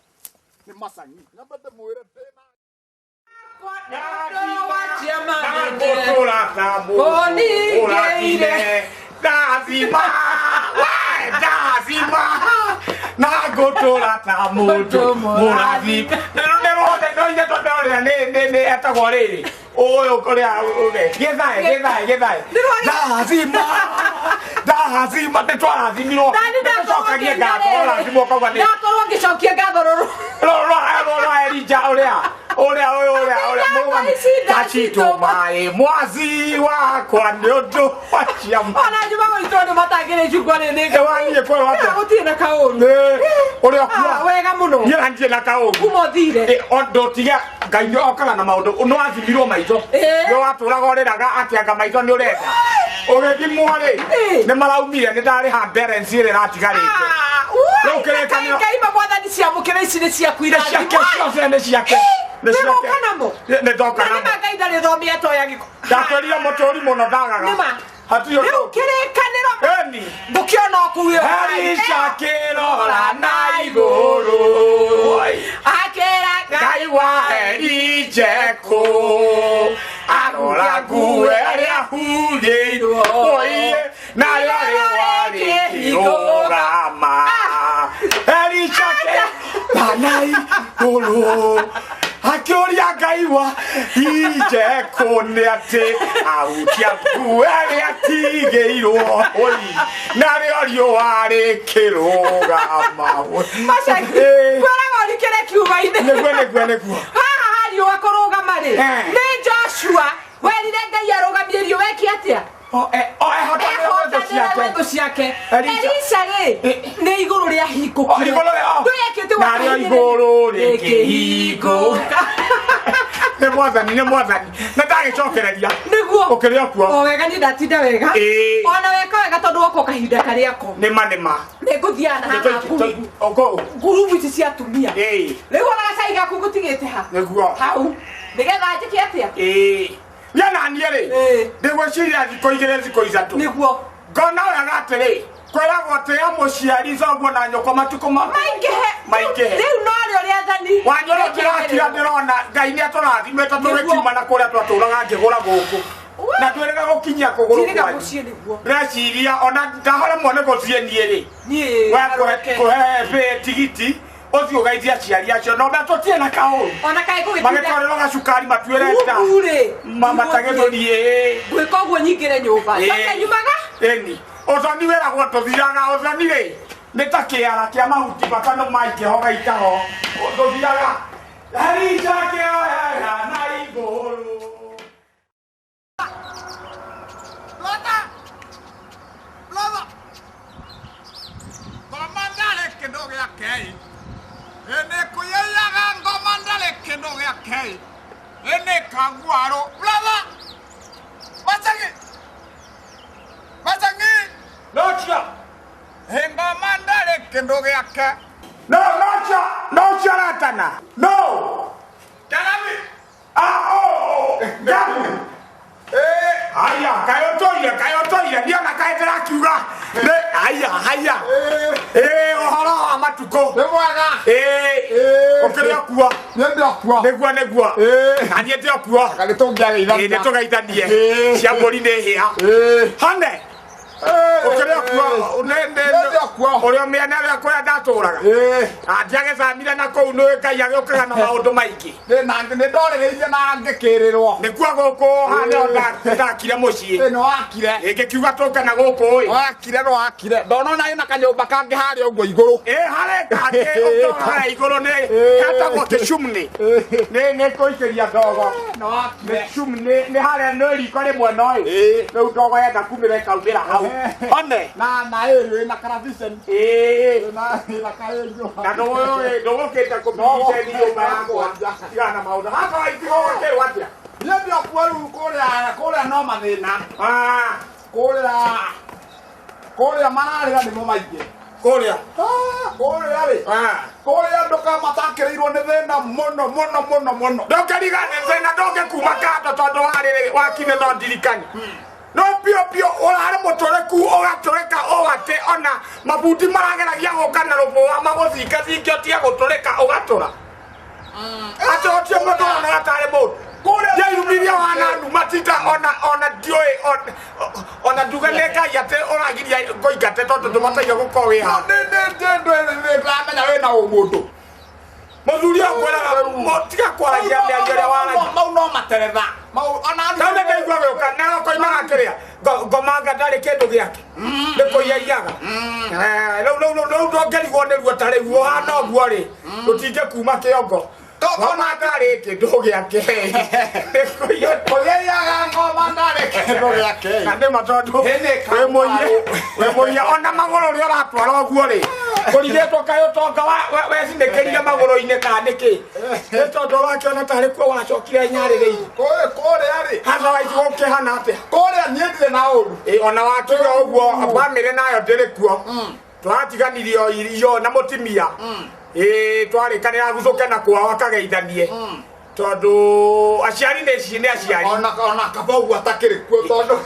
nĩ Macangi. Nyambe ndĩmwĩre ndĩna na ngũtũra ta mũndũ mũrathime nĩ etagwo rĩrĩ ũyũ ũrĩa gĩthae gĩthae gĩthae ndathima ndathima nĩ twarathimirwo nĩtũcokagie ngatho ũrathimwo ũkauga nĩ Ndakorwo ngĩcokia ngatho rũrũ. rwa Elija ũrĩa ũrĩa ũyũ ũrĩa ũrĩa mũrũgami tacitũ maĩ mwazi wakwa nĩ ũndũ wa ciama Ona nyuma gũitwo nĩ matangĩrĩ icungwa rĩ nĩ waniĩ kwerwo atĩa gũtirĩ na kaũru. Nĩ ũrĩa Ah, ũkua wega mũno. niĩ na ndirĩ na kaũru Kuma ũthire. ndũtige Ngai nĩ okaga na maũndũ nĩ wathimirwo maitho Ĩĩ. nĩ watũraga ũrĩraga atĩ anga maitho nĩ ũrenda ũgĩthimwo rĩ Ĩĩ. nĩ maraumire nĩ ndarĩha balance ĩrĩa ĩratigarĩte Ah, Rĩu ui, kĩrĩkanĩro- Ngai ma mwathani ciamũkĩra ici nĩ ciaku nĩ ciake irathimo. ciothe nĩ ciake nĩ ciake Nĩwoka namo? nĩ ndoka Na nĩ namo ma Ngai ndarĩ thomia atoya gĩko. ndakwĩrire mũtũri mũno ndagaga Nĩ ma. hatirĩ Rĩu ũndũ kĩrĩkanĩro Ĩni. ngũkĩona o kũu ĩyo. Elisha akĩrora na igũrũ Akĩra Ngai wa Elija kũ arora nguo ĩrĩa hurĩirwo oiye narĩo rĩũa rĩkĩrũgama Elisha akĩrora na igũrũ akĩũria Ngai wa Elija kũ nĩ atĩ ahutia nguo ĩrĩa atigĩirwo oi narĩo riũa rĩkĩrũgama Macangi, Ĩĩ. kwĩraga ũrikĩre kiuga-inĩ. Nĩguo nĩguo nĩguo Haha ha riũa kũrũgama rĩ, Eh. nĩ Joshua werire Ngai arũgamie riũa eke atĩa? O ehotanĩre thũ Ehotanĩre ciake. thũ ciake. Elisha. Elisha rĩ, nĩ igũrũ rĩa hingũkire. O, igũrũ rĩa- o. Ndũyekĩte Narĩo igũrũ rĩkĩhingũka. Nĩ mwathani nĩ mwathani na ndagĩcokereria Nĩguo. Ũkĩrĩ o kuo. O wega niĩ ndatinda wega. Ĩĩ. Ona weka wega tondũ woka o kahinda karĩa ko. Nĩma nĩma Nĩ ngũthiaga na haha ngurubu. Ũkũ Ngurubu ici cia atumia. Ĩĩ. Rĩu ona gacai gaku ngũtigĩte ha. Nĩguo. Hau. Nĩgetha njĩke atĩa? Ĩĩ. Niĩ na niĩ rĩ Ĩĩ. ndĩgwĩciria thikũ 2 thikũ 3 Nĩguo. Ngona wega atĩrĩ kwĩragwo atĩ ya mũciari thoguo na nyũkwa matukũ ma Maingĩhe. Maingĩhe. Rĩu norĩo rĩathani. Wanyoro ndĩrakira ndĩrona Ngai nĩ atũrathimĩte tũgĩkiuma na kũrĩa twatũraga ngĩgũra gũkũ na twĩrĩga gũkinyia kũgũrũ Tirĩga kwanyu mũciĩ nĩguo. ndĩreciria ona ndahoremwo nĩ gũthiĩ niĩ rĩ Niĩ. we kũhe bĩ tigiti ũthiĩ ũgeithie aciari acio no tũtirĩ na kaũru Ona kaĩ ngũgĩtinda. magĩtwarĩrwo gacukari matuĩre nda Ngurubu rĩ. matagĩthũri ĩĩ Ngwĩka ũguo nyingĩre nyũmba. Ĩĩ. Coke nyumaga. Ĩni ũthoni wĩragwo tũthiraga ũthoni rĩ nĩ ta kĩara kĩa mahuti matano maingĩho gaikaho tũthiraga Elisha akĩoera na igũrũ Brother! Brother! Ngoma ndarĩ kĩndũ gĩake ĩ. Ĩ nĩ kũyaiyaga ngoma ndarĩ kĩndũ gĩake ĩ. Ĩ nĩ kanguarũ. Brother! Macangi! Macangi! Nocio! Ĩ ngoma ndarĩ kĩndũ gĩake. No, nocio! Nocio ratana! No! Kagami! Ah, oh, oh! Gabu! Ĩ! Haya, kaĩ ũtũire, kaĩ ũtũire, niĩ ona kaĩ ndĩrakiuga. Nĩ, haya, haya. Ĩ, ũhoro wa matukũ. Nĩ mwega. Ĩ, Ĩ. ũkĩrĩ o kuo. Niĩ ndĩ o kuo. Nĩguo, nĩguo. Ĩ. Na niĩ ndĩ o kuo. Anga nĩ tũngĩageithania. Ĩ, nĩ tũgeithanie. Ĩ. Cia mbũri nĩ hĩa. Ĩ. Hane. Ũkĩrĩ okuo Nĩ okuo. ũrĩa mĩena ĩrĩa kũrĩa ndatũraga. Ĩĩ. Ndiagĩcamire na kũu nĩ Ngai agĩũkaga na maũndũ maingĩ. Nĩ na nĩ ndorĩrĩirie na ngĩkĩrĩrwo. Nĩkuo gũkũ haha nĩho ndakire mũciĩ. Ĩ nĩ wakire. Ĩngĩkiuga tũke na gũkũ ĩ. Wakire no wakire. Ndona ona ĩna kanyũmba kangĩ harĩa ũguo igũrũ. Ĩ harĩ kangĩ ũngĩrora igũrũ nĩ getagwo kĩcumnĩ. Nĩ kũikĩria ndogo. Nĩ wakire. Kĩcumnĩ nĩ harĩa nĩ riko rĩmwe no ĩ. Ĩ. Rĩu ndogo yenda kumĩra ĩkaumĩra hau. One. Na ĩĩ ĩna karaviceni. Ĩ. Ĩna ĩna kaĩrio. Na ndũgũkĩte kũbiceni nyũmba yakwa. Tigana na maũndũ. Hata waitigo gũkĩrwo atĩa? Niĩ ndiokuo rĩu kũrĩa no mathĩna. Ah, Kũrĩa mararĩra nĩmo maingĩ. Kũrĩa. Kũrĩa rĩ. Ah. Kũrĩa andũ matakĩrĩirwo nĩ thĩna mũno mũno mũno mũno. Ndũngĩrigane thĩna ndũngĩkuma kando tondũ warĩ wakine no ndirikani. No pio pio ũrarĩ mũtũrĩku ũgatũrĩka ũgatĩ ona mabundi marageragia gũka na rũbũa magũthingathinge ũtige gũtũrĩka ũgatũra. Atĩ ũtio mũndũ wonaga tarĩ mũndũ. Kũrĩa Ndeirumirie wana numa tinda ona ndiũĩ ona nduge nĩ Ngai atĩ ũragiria ngũingate tondũ ndũbataire gũkorwo wĩ haha. Nĩ nĩ nĩ nĩ ndĩramenya wĩna ũmũndũ. Mũthuri ũyũ ngwĩraga tiga kwaragia mĩario ĩrĩa waragia. Mau no materetha. Mau ona Rĩu nĩ ndaigua gĩũka na koimaga kĩrĩa ngomanga ndarĩ kĩndũ gĩake nĩ kũiya iyaga. Rĩu ndũngĩrigwo nĩruo ta rĩu ũhana ũguo rĩ rũtingĩkuma kĩongo. Ngomanga ndarĩ kĩndũ gĩake nĩ kũiya. Kũiyaga ngoma ndarĩ kĩndũ gĩake. Na nĩ ma tondũ Hĩndĩ wĩ mũiye ona magũrũ ũrĩa ũratwara ũguo rĩ kũrigĩtwo kaĩ ũtonga wecinĩkĩrie magũrũ-inĩ kana nĩkĩ nĩ tondũ ũrakĩona tarĩ kuo wacokire nyarĩrĩire. Kũrĩa rĩ. Haha waici gũkĩhana atĩa? Kũrĩa niĩ ndirĩ na ũru. Ĩ, ona wakiuga ũguo bamĩrĩ nayo ndĩrĩ kuo twatiganirio irio na mũtimia ĩ twarĩkanĩra gucũke na kwao akageithanie tondũ aciari nĩ nĩ aciari. Ona kaba ũguo atakĩrĩ kuo tondũ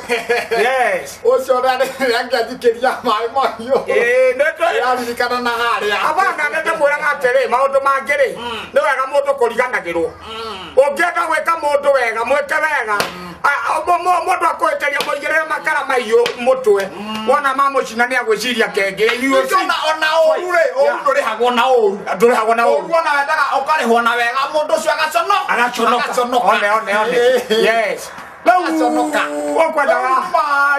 Yes. ũcio ũrĩa angĩanjikĩria maĩ mahiũ. Ĩ, nĩ Yaririkana na harĩa. Abana nĩ ndĩmwĩraga atĩrĩ maũndũ mangĩ rĩ nĩ wega mũndũ kũriganagĩrwo. Ũngĩenda gwĩka mũndũ wega mwĩke wega. Mũndũ akũhĩtĩria mũigĩrĩre makara mahiũ mũtwe wona mamũcina nĩ agwĩciria kengĩ. Ningĩ ona ũru rĩ, ũru ndũrĩhagwo na ũru. Ndũrĩhagwo na ũru. Ũru ona wendaga ũkarĩhwo na wega mũndũ ũcio agaconoka. Agaconoka. One one one. Yes. Agaconoka. Rĩu ũkwendaga.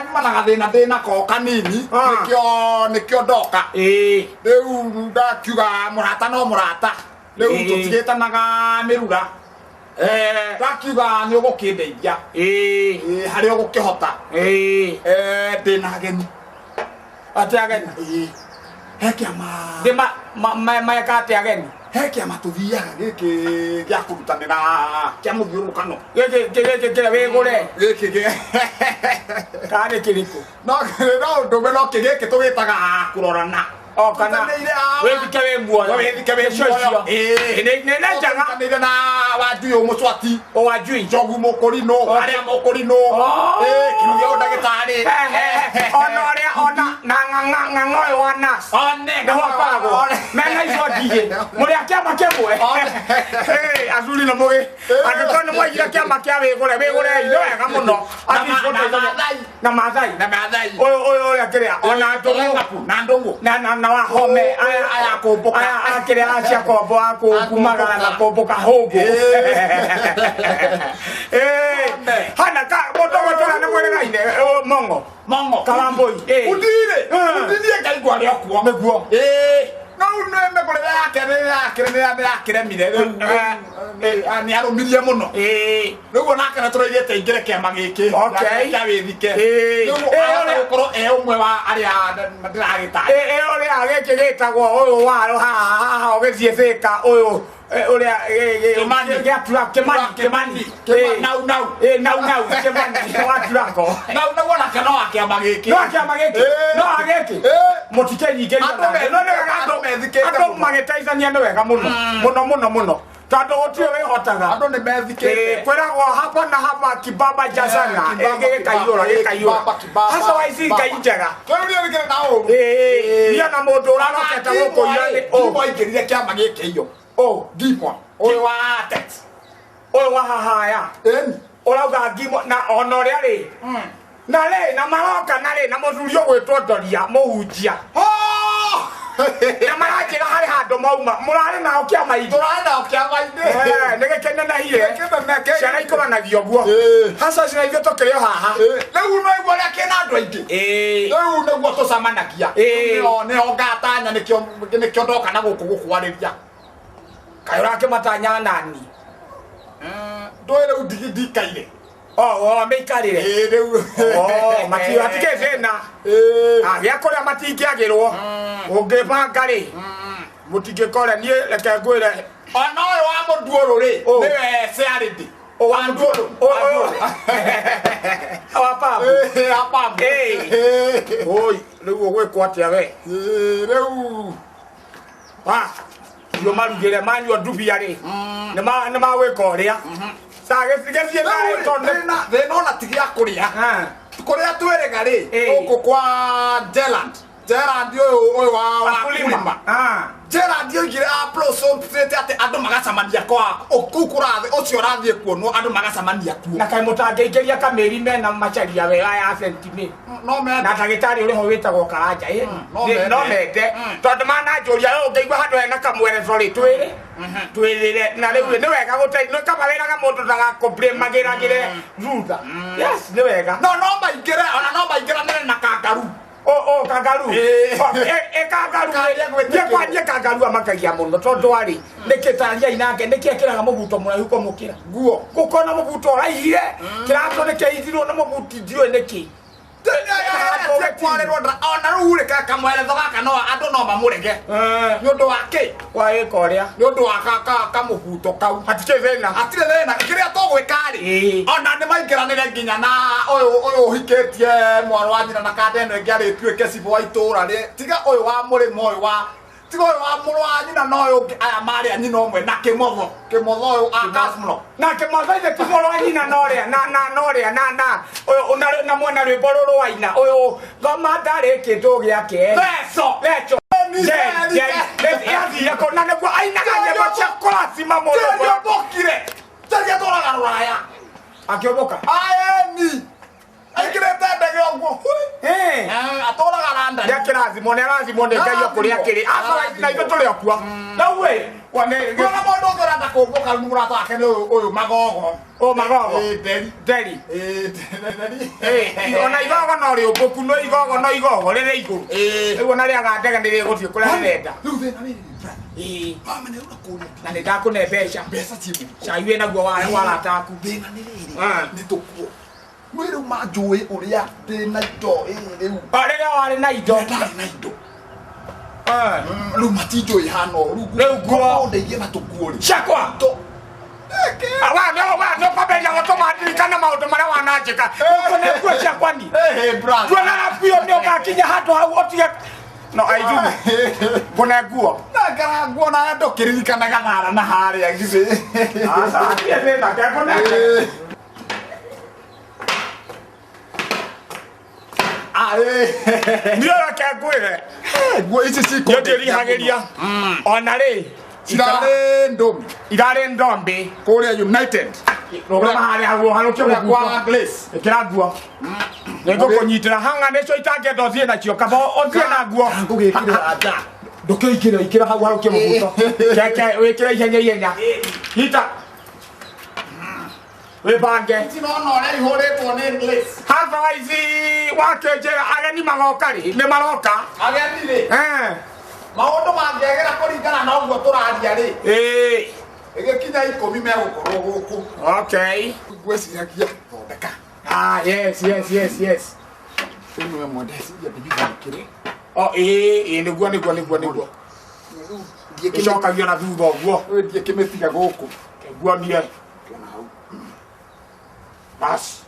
Nyuma na gathĩna ndĩnako kanini. Ah. Nĩkĩo ndoka. Ĩĩ. Rĩu ndakiuga mũrata no mũrata. Rĩu Ĩĩ. tũtigĩtanaga mĩrura. Ndakiuga nĩ ũgũkĩndeithia. Ĩĩ. Ĩĩ, harĩa ũgũkĩhota. Ĩĩ. Ndĩna ageni. Atĩ ageni. Ĩĩ. He kĩama. Ndĩ meka atĩ ageni. He kĩama tũthiaga gĩkĩ gĩa kũrutanĩra kĩa mũthiũrũrũkano. Gĩkĩ gĩkĩ kĩrĩa wĩgũre. Gĩkĩ gĩ Kana nĩ kĩrĩkũ? No no ũndũ no kĩ gĩkĩ tũgĩtaga kũrorana. O kana Tũrutanĩire wĩthike wĩ muoyo. Wĩthike wĩ Icio muoyo. icio. Ĩĩ. Nĩ njega. Tũrutanĩire na Wanjui Mũcwati. O Wanjui. Njogu Mũkũrinũ. Arĩa Mũkũrinũ. Oh. Ĩĩ, Kĩrugio ndagĩtarĩ. Ona ũrĩa ona na ng'ang'a ũyũ wa nurse. One. Nĩho akoragwo. Mena icio ngigĩ. Mũrĩ a kĩama kĩmwe. One. Ĩĩ, athuri nĩ mũgĩ. Angĩkorwo nĩ mwaigire kĩama kĩa wĩgũre, wĩgũre nĩ wega mũno. Na Maathai. Na Maathai. Na Maathai. Ũyũ ũyũ ũrĩa kĩrĩa ona Ndũng'ũ. Na Ndũng'ũ. Na wahome Aya kũmbũka. aya akĩrĩa acia kombo akũkumagara na kũmbũka hũngũ. Ĩĩ, hana ka mũndũ gwĩtũra nĩ mwĩrĩgaine mongo. Mongo. Kawambũi. Ĩĩ. Undi-rĩ, undi niĩ ngaigua arĩ o kuo. Nĩguo. Ĩĩ. No nĩ mĩgũrĩre yake nĩ yakĩremire rĩu. Nĩ arũmirie mũno. Ĩĩ. Rĩu onake nĩ tũroigĩte aingĩre kĩama gĩkĩ. Okay. Kĩa wĩthike. Ĩĩ. Rĩu Ĩĩ, ahota ũrĩa- gũkorwo e ũmwe wa arĩa ndĩragĩtara. Ĩ ũrĩa gĩkĩ gĩtagwo ũyũ wa haha haha ũgĩthiĩ Thĩka ũyũ ũrĩa Kĩmani. gĩatura Kĩmani Kĩmani. Kĩmani. Nau nau. Ĩ nau nau Kĩmani wa turako. Nau nau onake no wa kĩama gĩkĩ. No kĩama gĩkĩ. Ĩĩ. No wa gĩkĩ. Ĩĩ. Mũtikenyingĩria Andũ nake. No nĩ wega andũ methikĩte andũ mũno. magĩteithania nĩ wega mũno mũno mũno mũno tondũ gũtirĩ wĩhotaga. Andũ nĩ methikĩte. Kwĩragwo hapa na hapa kibaba jasana gĩkaiyũra gĩkaiyũra. Hasa waici Ngai njega. Rĩu niĩ nĩkĩrĩ na ũru. Ĩĩ, niĩ ona mũndũ ũrarokete gũkũ ira nĩ Ndimwa aingĩrire kĩama gĩkĩ iyo. Ndimwa. Ũyũ wa Atet. Ũyũ wa hahaya Ĩni. ũrauga ngimo na ona ũrĩa rĩ Na rĩ na maroka na rĩ na mũthuri ũgwĩtwo Ndoria mũhunjia. Oh! Na maranjĩra harĩ handũ mauma mũrarĩ nao kĩama-inĩ. Tũrarĩ nao kĩama-inĩ. Eh, nĩ gĩkĩnenehire. Gĩkĩnene- Ciana ikũranagia ũguo. Ĩĩ. Haca ciana ithuĩ tũkĩrĩ o haha. Ĩĩ, rĩu no igua ũrĩa kĩna andũ aingĩ. Ĩĩ. Rĩu nĩguo tũcemanagia. Ĩĩ. Nĩho ngatanya nĩkĩo ndoka na gũkũ gũkwarĩria. Kaĩ ũrakĩmatanya nani? Ndũĩ rĩu ndikaire. O, mĩikarĩre. Ĩĩ, rĩu. O, hatikĩrĩ thĩna. Ĩĩ. Ah, gĩa kũrĩa matingĩagĩrwo. Ũngĩbanga rĩ, mũtingĩkore niĩ reke ngwĩre. Ona ũyũ wa mũnduũrũ rĩ, Ũ. nĩwe Charity. Ũ, Wa mũnduũrũ. Ũ, ũ. Wa babu. Ĩĩ, wa babu. Ĩĩ. Ĩĩ. Oi, rĩu ũgwĩkwo atĩa we? Ĩĩ, rĩu. Ah, irio marugĩre manyua ndubia rĩ, nĩ magwĩka ũrĩa. Sa gĩthiĩ naĩ tondũ Thĩna ona ti gĩa kũrĩa. Ah. Kũrĩa twĩrĩga rĩ, Ĩĩ. gũkũ kwa Gerald. Gerald ũyũ wa Wakulima. Ah. Gerald oigire aprosomplete atĩ andũ magacemania kwa kũu kũrathiĩ ũcio ũrathiĩ kuonwo andũ magacemania kuo. Na kaĩ mũtangĩingĩria kamĩri mena macaria wega ya sentime. No Na mende. ndagĩtarĩ ũrĩ ho wĩtagwo Karanja ĩ no mende. no mende tondũ mananjũria ũyũ ũngĩigua handũ hena kamwereco rĩ twĩre twĩrĩre na rĩu rĩ, nĩ wega gũte nĩ kaba wĩraga mũndũ ndagakũmagĩragĩre thutha. Yes, nĩ wega. No maingĩre ona no maingĩranĩre na kangaru. O kangaru. Ĩĩ. Ĩ kangaru Karia gwĩtĩkĩrwo. niĩ kwa niĩ kangaru amakagia mũno tondũ arĩ nĩkĩ tariai nake nĩkĩ ekĩraga mũbuto mũraihu kũmũkĩra Nguo. gũkona mũbuto ũraihire kĩratũ nĩkĩhithirwo nĩ mũbuti ndiũĩ nĩkĩ. Kwarĩrwo ona rĩu rĩ kamweretho gaka no andũ no mamũrege. Eh, Nĩ ũndũ wa kĩ? wa ĩka ũrĩa Nĩ ũndũ wa kamũbuto kau. hatikĩrĩ thĩna. Hatirĩ thĩna kĩrĩa tũgwĩka rĩ Ĩĩ. ona nĩ maingĩranĩre nginya na ũyũ ũhikĩtie mwarĩ wa nyina na kanda ĩno ĩngĩ arĩtuĩke cibũ wa itũũra rĩ tiga ũyũ wa mũrĩmo ũyũ wa tiga ũyũ wa mũrũ wa nyina na ũyũ ũngĩ aya marĩ a nyina ũmwe na kĩmotho kĩmotho ũyũ akasmro Na kĩmotho ithe ti mũrũ wa nyina na ũrĩa na na na ũrĩa na na ũyũ na mwena rwĩmbo rũrũ waina ũyũ thoma ndarĩ kĩndũ gĩake. Leco. Leco. Yathire kũ na nĩguo ainaga nyĩmbo cia kũrathima mũndũ. Kĩũmbũkire Njeri atũraga rũraya Akĩũmbũka. aeni aingĩrĩte ndege ũguo hui. Eh. Eh, atũraga London Nĩakĩrathimwo nĩarathimwo nĩ Ngai o kũrĩa akĩrĩ. Aca na ithuĩ tũrĩ o kuo. Rĩu ĩ Kuona mũndũ ũngĩ ũrenda kũmbũka rĩu mũrata wake nĩ ũyũ Magogo. Ũ Magogo. Ĩĩ, Nderi. Nderi. Ĩĩ, Nderi. Ĩ, ona igogo no rĩũmbũku no igogo no igogo rĩrĩ igũrũ. Ĩĩ. Rĩu ona rĩaga ndege nĩ rĩgũthiĩ kũrĩa rĩrenda. Rĩu thĩna nĩ rĩrĩ, brother. Ĩĩ. Wamenya rĩu nakũrĩa Na nĩ ndakũne mbeca. mbeca ciĩ mũhuko. Cai wĩ naguo wa arata aku. Thĩna nĩ rĩrĩ, Ah. nĩ tũkuo. Mwĩ rĩu manjũĩ ũrĩa ndĩ na indo, ĩĩ, rĩu. O rĩrĩa warĩ na indo. Ndarĩ na indo. Eh. Rĩu matinjũĩ hana ũũ. Rĩu nguo. No ndeithie na tũkuo rĩ. Ciakwa. Ĩkĩ. Wa nĩ ũkwambĩrĩria gũtũma ndirikane maũndũ marĩa wananjĩka. Gũkũ nguo ciakwa ni. Ĩĩ, brother. Tuonaga biũ nĩ ũgakinya handũ hau ũtige. No aithugu. Ngũne nguo. Nangara nguo na ndũkĩririkanaga thara na harĩa githĩ. Aca, hatirĩ thĩna, ngekũne. Niĩ reke ngwĩre. Nguo ici Niĩ ndĩrihagĩria. Ona rĩ. Cirarĩ ndũmi Irarĩ ndombi. kũrĩa United. Rũgama harĩa hau ũharũkie Kũrĩa mũbuto. kwa Grace. Ĩkĩra nguo. Nĩngũkũnyitĩra hanga nĩcio itangĩenda ũthiĩ nacio kaba ũthiĩ na nguo. Ngũgĩkĩrĩra nja. Ndũkĩingĩre ikĩra hau harũkie mũbuto. Keke wĩkĩre ihenya ihenya. Nyita. Wĩbange. Ici nona ũrĩa ihũrĩtwo nĩ Grace. Haha ici wakĩnjĩra ageni magoka rĩ nĩ maroka. Ageni rĩ, Eh. maũndũ mangĩagĩra kũringana na ũguo tũraria rĩ, Ĩĩ. ĩgĩkinya ikũmi megũkorwo gũkũ. Okay. Ngwĩciragia thondeka. Ah, yes, yes, yes, yes. Ĩno ĩmwe ndeciria ndĩmĩtharĩkĩre. Oh, ĩĩ, ĩĩ, nĩguo, nĩguo, nĩguo, nĩguo. Ĩcokagio na thutha ũguo. Rĩu ndiĩkĩmĩtiga gũkũ. Nguonie. Kĩona hau. Bas.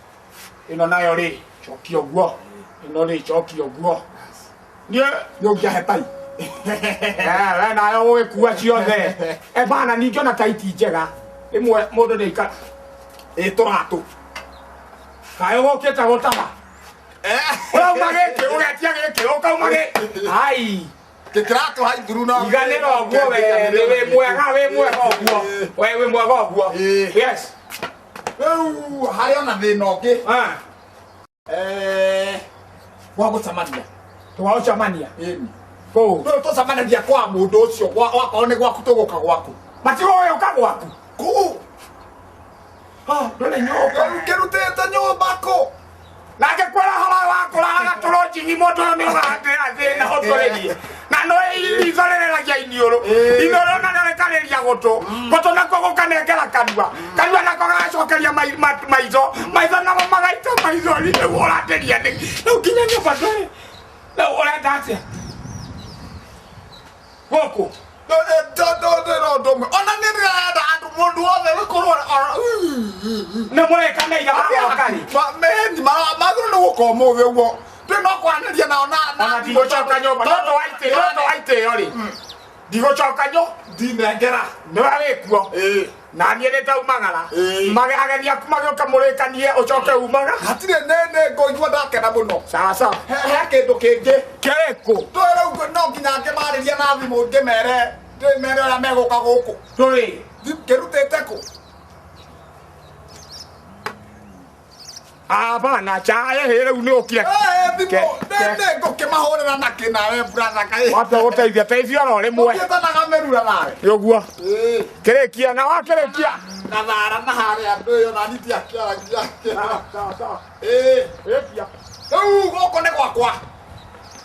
Ĩno nayo rĩ, cokia ũguo. Ĩno rĩ, cokia ũguo. Niĩ Nĩ ũngĩahe tai. we nayo ũgĩkua ciothe. E bana ningĩ ona taiti njega. Rĩmwe mũndũ nĩ ikara. Ĩ tũratũ. Kaĩ ũgũkĩte gũtaba. Ũrauma gĩkĩ, ũgetia gĩkĩ, ũkauma gĩkĩ. Ai. Gĩkĩratũ haithuru no. Iganĩra ũguo we, nĩ wĩ mwega, wĩ mwega ũguo. We wĩ mwega ũguo. Ĩĩ. Yes. Rĩu harĩ ona thĩna ũngĩ. Ah. Eh, gwa gũcemania. Tũgagũcemania. Ĩni. Kũu. Rĩu tũcemanagia kwa mũndũ ũcio wakorwo nĩ gwaku tũgũka gwaku. Matigũgĩũka gwaku. Kũu. Ah, ndũrĩ nyũmba. Rĩu ngĩrutĩte nyũmba kũ? Nake kwĩra hora wakũraga tũrũnjigi mũndũ ũyũ nĩ ũgatĩra thĩna ũtũrĩrie. Na no itho rĩrĩragia iniũrũ. Iniũrũ narĩo rĩkarĩria gũtũ. Gũtũ nakuo gũkanengera kanua. Kanua nako gagacokeria maitho. Maitho namo magaita maithori. Rĩu ũratĩria nĩ. Rĩu nginya nyũmba ndũrĩ. Rĩu ũrenda atĩa? Gũkũ. Ndũndũ ũmwe. Ona nĩ ndĩrenda andũ mũndũ wothe gũkorwo Nĩ mũrĩkanĩire wagoka rĩ. meni magĩrĩirwo nĩ gũka ũmũthĩ ũguo. Ndĩ no kwaranĩria nao na Ona ndigũcoka nyũmba. No twaitĩo rĩ. Ndigũcoka nyũ. Ndinengera. Nĩ warĩkuo. Ĩĩ. Na niĩ nĩ ndaumagara. Ĩĩ. Ageni aku magĩũka mũrĩkanie ũcoke umaga. Hatirĩ nĩ ngũigua ndakena mũno. Sawa sawa. He kĩndũ kĩngĩ. Kĩrĩkũ? Tũĩ rĩu no nginya ngĩmarĩria na thimũ ngĩmere ndĩmere ũrĩa megũka gũkũ. Tũrĩ. Ngĩrutĩte kũ? Abana chae hĩ rĩu nĩ ũkire. Thimũ nĩ ngũkĩmahũrĩra nakĩ nawe brother kaĩ. Wate gũteithia teithia oro rĩmwe. Ũkĩtanaga mĩrura nawe. Nĩ ũguo. Ĩĩ. Kĩrĩkia na wakĩrĩkia. Na thara na harĩa andũ ĩyo na niĩ ndiakĩaragia. Sawa sawa. Ĩĩ. Rĩkia. Rĩu gũkũ nĩ gwakwa.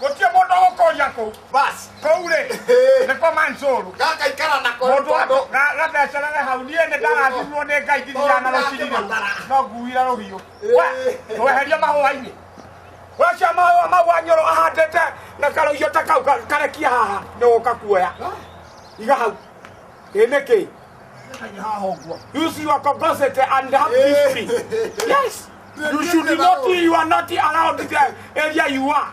Gũtirĩ mũndũ ũgũkũria kũu. Bas. Kũu rĩ. Nĩ kwa Mansuru. Gaka ikara nako. Mũndũ gathecerere hau niĩ nĩ ndarathimwo nĩ Ngai ngithiaga na rũciri rĩu. No nguire rũhiũ. We, weheria mahũa-inĩ. Wacia mahũa mau Wanyũrũ ahandĩte na karũhiũ ta kau karekia haha nĩ gũka kuoya. Iga hau. Ĩ nĩkĩ? Use your capacity and have peace. Yes. You should not, you are not allowed the area you are.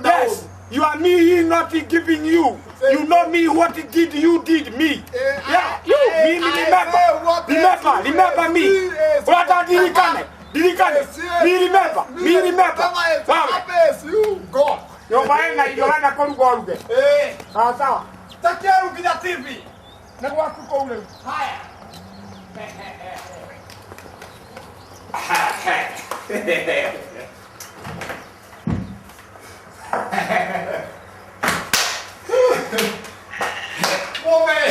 Yes. You are me, he not giving you. You know me, what did you did me. Yeah, you, me, remember. Remember, remember me. What are dirikane? Dirikane. Me remember, me remember. Go. Nyũmba ĩna irio wenda kũruga ũruge. Sawa sawa. Takeru nginya TV. Nĩ gwaku kũu rĩu. Haya. Woman,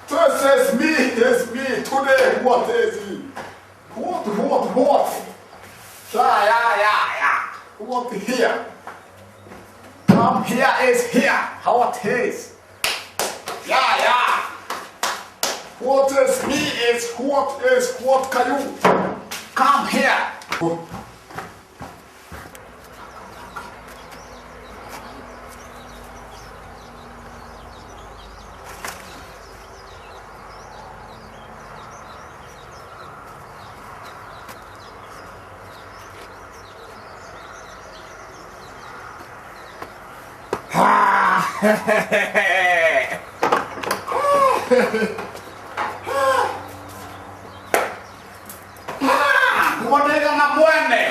this is me, it's me today. What is it? What, what? Yeah, yeah, yeah, yeah. What here? Come here is here. How it is? Yeah, yeah. What is me is what can you? Come here.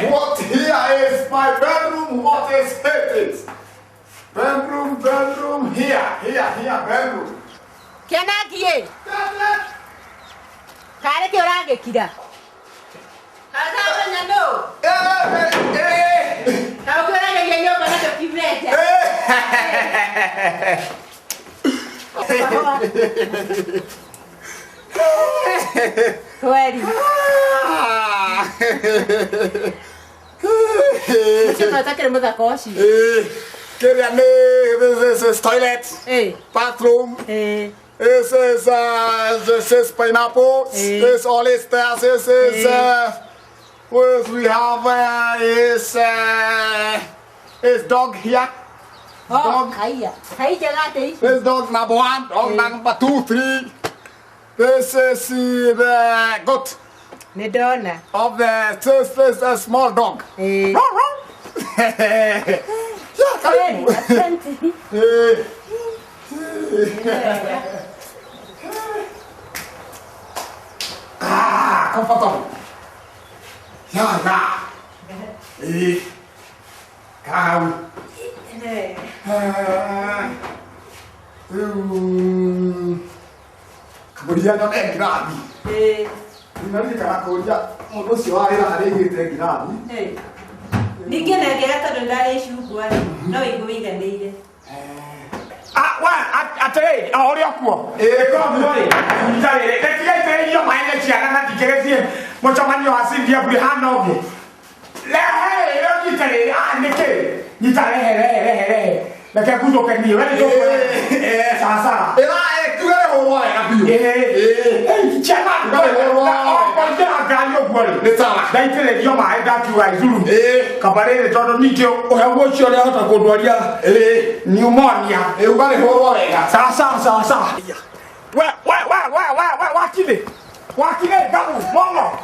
What here is my bedroom? What is it? Bedroom, bedroom, here, here, here, bedroom. Kĩanangi ĩ. Karĩ kĩ ũragĩkira? Karamenya nũ? Na ũkĩũrageria nyũmba na ndũkiume nja. Kweli. Ũcio no ũtakĩrĩ mũthaka ũcio. Kĩrĩa nĩ this is toilet, bathroom. This is this is pineapple. This all is there. This is what we have is dog here. Dog. Haiya. Hai njega atĩa ici? This dog number 1, dog number 2, 3. This is the goat. Nĩ ndona. Of the this is a small dog. Yeah, Kweli, asante. Ah, comfortable. Yeah, yeah. Kau. Kemudian nyone ngirathi. Ndinaririkana kũria mũndũ ũcio wa wĩra harĩa aigĩte ngirathi. Ningĩ na ngĩaga tondũ ndarĩ icungwa rĩ, no wĩigue wĩiganĩire. Ah, wa, atĩrĩ, o ũrĩa kuo. Ĩĩ, koguo rĩ, ihinda rĩrĩ, rĩtigaitĩrĩirio maĩ nĩ ciana na ndingĩgĩthiĩ mũcemanio wa CDF rĩhana ũguo. Rehe rĩrĩ ũnyite rĩrĩ, ah, nĩkĩ? Nyita rehe, rehe, rehe, rehe. Reke nguthũke niĩ, we nĩtũkuona. Sawa sawa. Ĩra tuge rĩhũrwo wega biũ. Ĩĩ, ciana, okorwo ngari ũguo rĩ. Nĩ sawa. Ndaitĩrĩrio maĩ ndakiuga ithuru. Ĩĩ. Kaba rĩrĩ tondũ ningĩ ũhehu ũcio ũrĩahota kũndwaria Ĩĩ. pneumonia. Ĩĩ, uga rĩhũrwo wega. Sawa sawa sawa sawa. We we we we we we wakili. Wakili gabu mongo.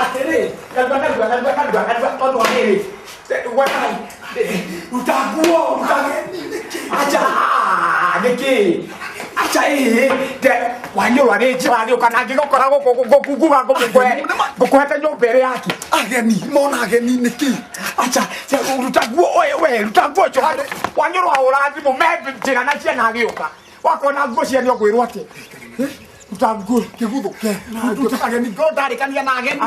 Atĩrĩ, narua narua narua narua narua tondũ rĩrĩ. We ruta nguo ruta acha nĩkĩ acha ĩĩ te wanyũrwa nĩ njĩra gĩũka na ngĩgũkora gũkũ ngũkuga ngũkũhe ngũkũhete nyũmba ĩrĩ yaki Ageni, mona ageni nĩkĩ? acha ruta nguo we we ruta nguo icio handũ wanyũrwa hũra thimũ me njĩra na ciana agĩũka wakona nguo ciene ũkwĩrwo atĩ ruta nguo Kĩguthũke. Ageni ngo ndarĩkania na ageni.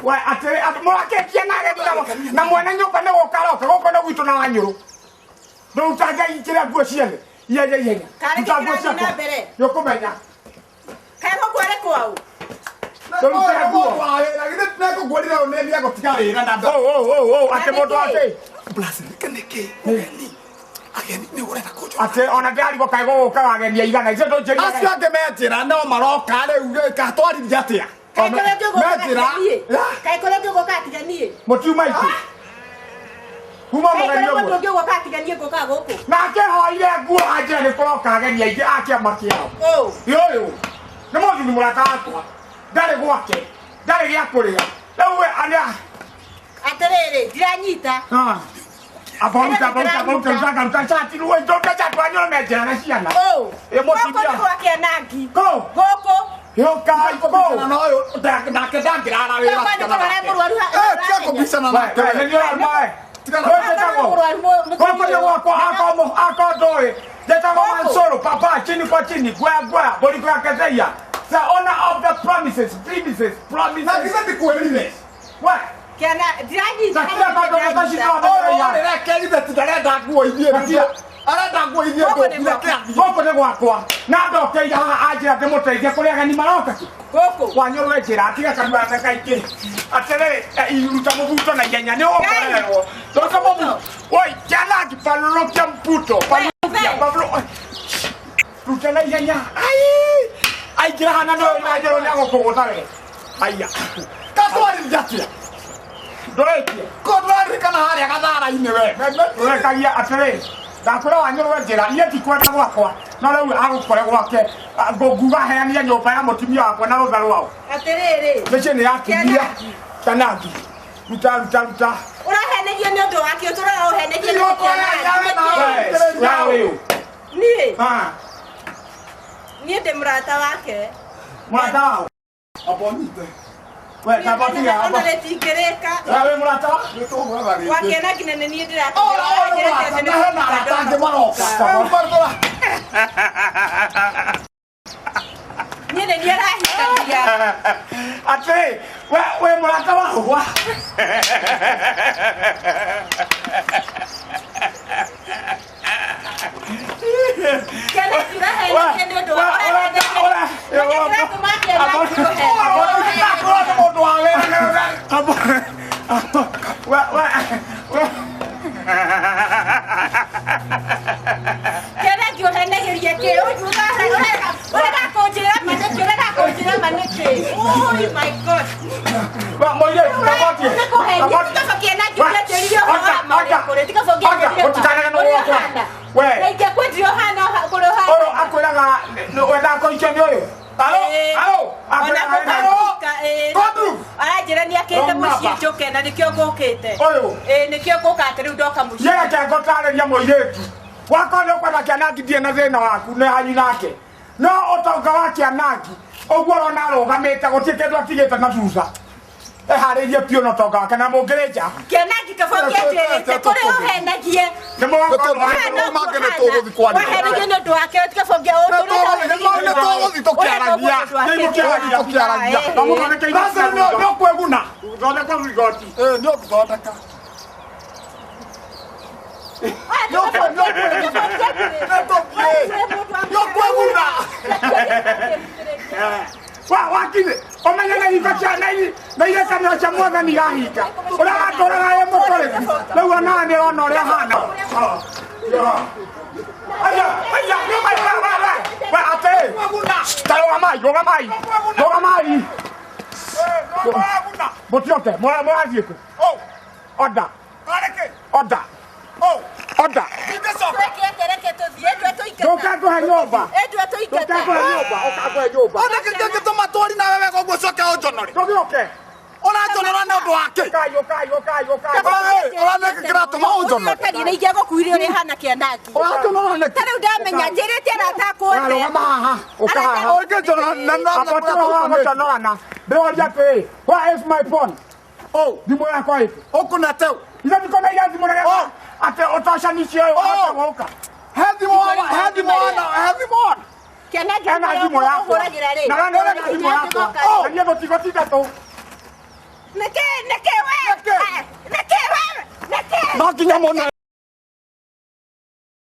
We atĩrĩ andũ mũrakĩtie na ageni na mwene nyũmba nĩ gũka aroka gũkũ nĩ gwitũ na wanyũrũ ndũrutange ikĩre nguo ciene ihenya ihenya Karĩ ruta nguo kĩrathiĩ na ciakwa mbere? nĩ ũkũmenya Kaĩ gũkũ arĩ kwao? Ndũrute nguo. Mũndũ wa wĩra, githĩ nĩngũkwĩrire ũyũ nĩ nĩegũtiga wĩra na ũ ũ ũ ũ atĩ mũndũ atĩ Plus, nĩkĩ nĩkĩ? Ũgeni. Ageni nĩ ũrenda kũnjũra. atĩ ona ndĩrarigwo kaĩ gũgũka wageni aigana icio ndũnjĩria Acio angĩ me njĩra no maroka rĩu gatwarithia atĩa? Kaĩ kũrĩa ngĩgũka Me njĩra. atiga niĩ? Kaĩ kũrĩa ngĩgũka atiga niĩ? mũtiuma itũ kuma Kaĩ mũgeni kũrĩa mũndũ ũmwe ũngĩ ũgũka atiga niĩ ngũkaga gũkũ? nake hoire nguo anjĩra nĩ kũroka ageni aingĩ a kĩama kĩao Ũũ. ũyũ nĩ mũthuri mũrata wakwa ndarĩ gwake ndarĩ gĩa kũrĩa rĩu we arĩa Atĩrĩrĩ, ndiranyita. abauta abauta abauta ruta ruta cati ruo ruta cati wanyoro me njĩra na ciana Ũũ. Ĩ, mũtumia. Gũkũ nĩ gwa Kĩanangi. Kũ? Gũkũ. yũkai kũ Na ũyũ nake ndangĩrara wĩra. Gũkũ nĩ kũrora mũrwaru ha- Eh, tiga kũbicana nake. nĩ nĩ Tigana- ũrarũmae Mũrwaru gũkũ nĩ gwakwa akwa ndũĩ njĩtagwo Gũkũ. Mansoro papa chini kwa chini gwea gwea boriko ya Ketheia the owner of the promises premises Na promises githĩ ndikwĩrire? we Kĩana ndiranyita. Takia bado natashika Ũyũ ũyũ reke githĩ ti ndarenda nguo ithiĩ. Arenda nguo ithiĩ Gũkũ nĩ ndũkire gwakwa. kĩathi. gũkũ nĩ gwakwa na ndokeire haha anjĩra ndĩmũteithie kũrĩa ageni maroka Gũkũ. wanyũrwe njĩra tiga kanua gake kaingĩ atĩrĩrĩ iruta mũbuto na ihenya nĩ ũgũkorerwo ruta mũbuto oi kĩanangi palũrũkia mbuto palũrũkia palũ ruta na ihenya ai aingĩra hana no wanyũrwo nĩ agũkũgũtha we aya Gatwarithia atĩa? ndũrĩkie Ko ndũraririkana harĩa gathara-inĩ we? ũrekagia atĩrĩ ndakwĩra wanyũrwe njĩra niĩ ndikwenda gwakwa no rĩu agũkore gwake nguga heanie nyũmba ya mũtumia wakwa na rũtha rwao Atĩrĩrĩ. mĩciĩ nĩ yakinyia Kĩanangi. kĩanangi ruta ruta ruta Ũrahenerio nĩ ũndũ wake, ũtũraga ũhenerio nĩ Igũkũ Kĩanangi. ya we ũyũ Niĩ, Ah, niĩ ndĩ mũrata wake. mũrata wao Amba ũnyite. we tamba tiga Ona amba rĩtingĩrĩka. we mũrata wa Nĩtũgwetha rĩngĩ. Gwa Kĩanangi na nĩ niĩ Ora, ora, mũrata, na hena arata angĩ maroka. Rĩu barũra. Niĩ nĩ niĩ arahikagia. atĩrĩ we we mũrata wao wa Kĩanangi ũrahenerio nĩ ũndũ wa ũrahenerio. Nĩkĩ kĩratũma Kĩanangi ũhenerio? Ũyũ nĩ mũndũ wa wĩra. we we we Kĩanangi ũhenagĩria kĩ? Ũrenda kũnjĩra ma nĩkĩ? Ũrenda kũnjĩra ma nĩkĩ? Oh my God. we mũirĩtu tabati ũyũ akwĩraga wendaga kũhikio nĩ ũyũ alo alo akwĩraga Kondru. Aranjĩra nĩ akĩte Wrong mũciĩ number. njũke na nĩkĩo ngũkĩte. Ũyũ. Ĩĩ nĩkĩo ngũka atĩ rĩu ndoka mũciĩ. Niĩ reke ngũtarĩria mũirĩtu wakwa nĩ ũkwenda kĩanangi ndirĩ na thĩna waku nĩ hanyu nake no ũtonga wa kĩanangi ũguo ũrona arũgamĩte gũtirĩ kĩndũ atigĩte na thutha Eharĩrie piũ na ũtonga wake na mũngĩrĩ nja. Kĩanangi kaba ũngĩanjĩrĩte kũrĩ ũhenagie. Nĩ mũgongona wa Nĩ mangĩ nĩ tũgũthiĩ kwaria. Wahenagie nĩ ũndũ wake kaba ũngĩ Nĩ tũgũthiĩ tũkĩaragia. Nĩ Tũkĩaragia. Na mũthondeke indo Sasa nĩ ũkwĩguna. Thondeka igoti. Ĩ, nĩ ũgũthondeka. Nĩ ũkwĩguna. Wa wakire ũmenye na hingo cia na irekanĩro cia mwathani irahinga ũrĩa watũraga ĩ mũtũrĩku rĩu onawe nĩ ũrona ũrĩa hana. Aya, aya, we, we, we, we, we, atĩ ta rũgamai, rũgamai, rũgamai, mũtioke mũrathiĩ kũ? Order, order, order. Ndũkangũhe nyũmba, ndũkangũhe nyũmba, ũkangũhe nyũmba. Ona kĩngĩ gĩtũma twari nawe wega ũguo ũcoke ũnjonore. Ndũgĩũke. Ũranjonora nĩ ũndũ wa kĩ? Ũkai, ũkai, ũkai, ũkai. Ũranĩkĩ kĩratũma ũnjonore? Nĩ ingĩagũkuire ũrĩa hana kĩanangi. Ũranjonora nĩkĩ? Ta rĩu ndamenya njĩrĩte arata akwa othe. Rũgama haha, ũka haha. Ũngĩnjonora na na Abatara wa gũconorana. Ndĩroria atĩrĩ, where is my phone? Oh, Thimũ yakwa ĩkũ? ũkũna teu. Ithe ndikona iria thimũ nĩgetha atĩ ũtocanicio ũyũ ũhote gũka. He thimũ wana, he thimũ wana, he thimũ wana. Kĩanangi Ena thimũ yakwa. ũhũragĩra rĩ. Na we nĩ thimũ yakwa. Na niĩ gũtigũtinda tũ. Nĩkĩ, nĩkĩ we? Nĩkĩ? Nĩkĩ we? Nĩkĩ? No nginya mũne.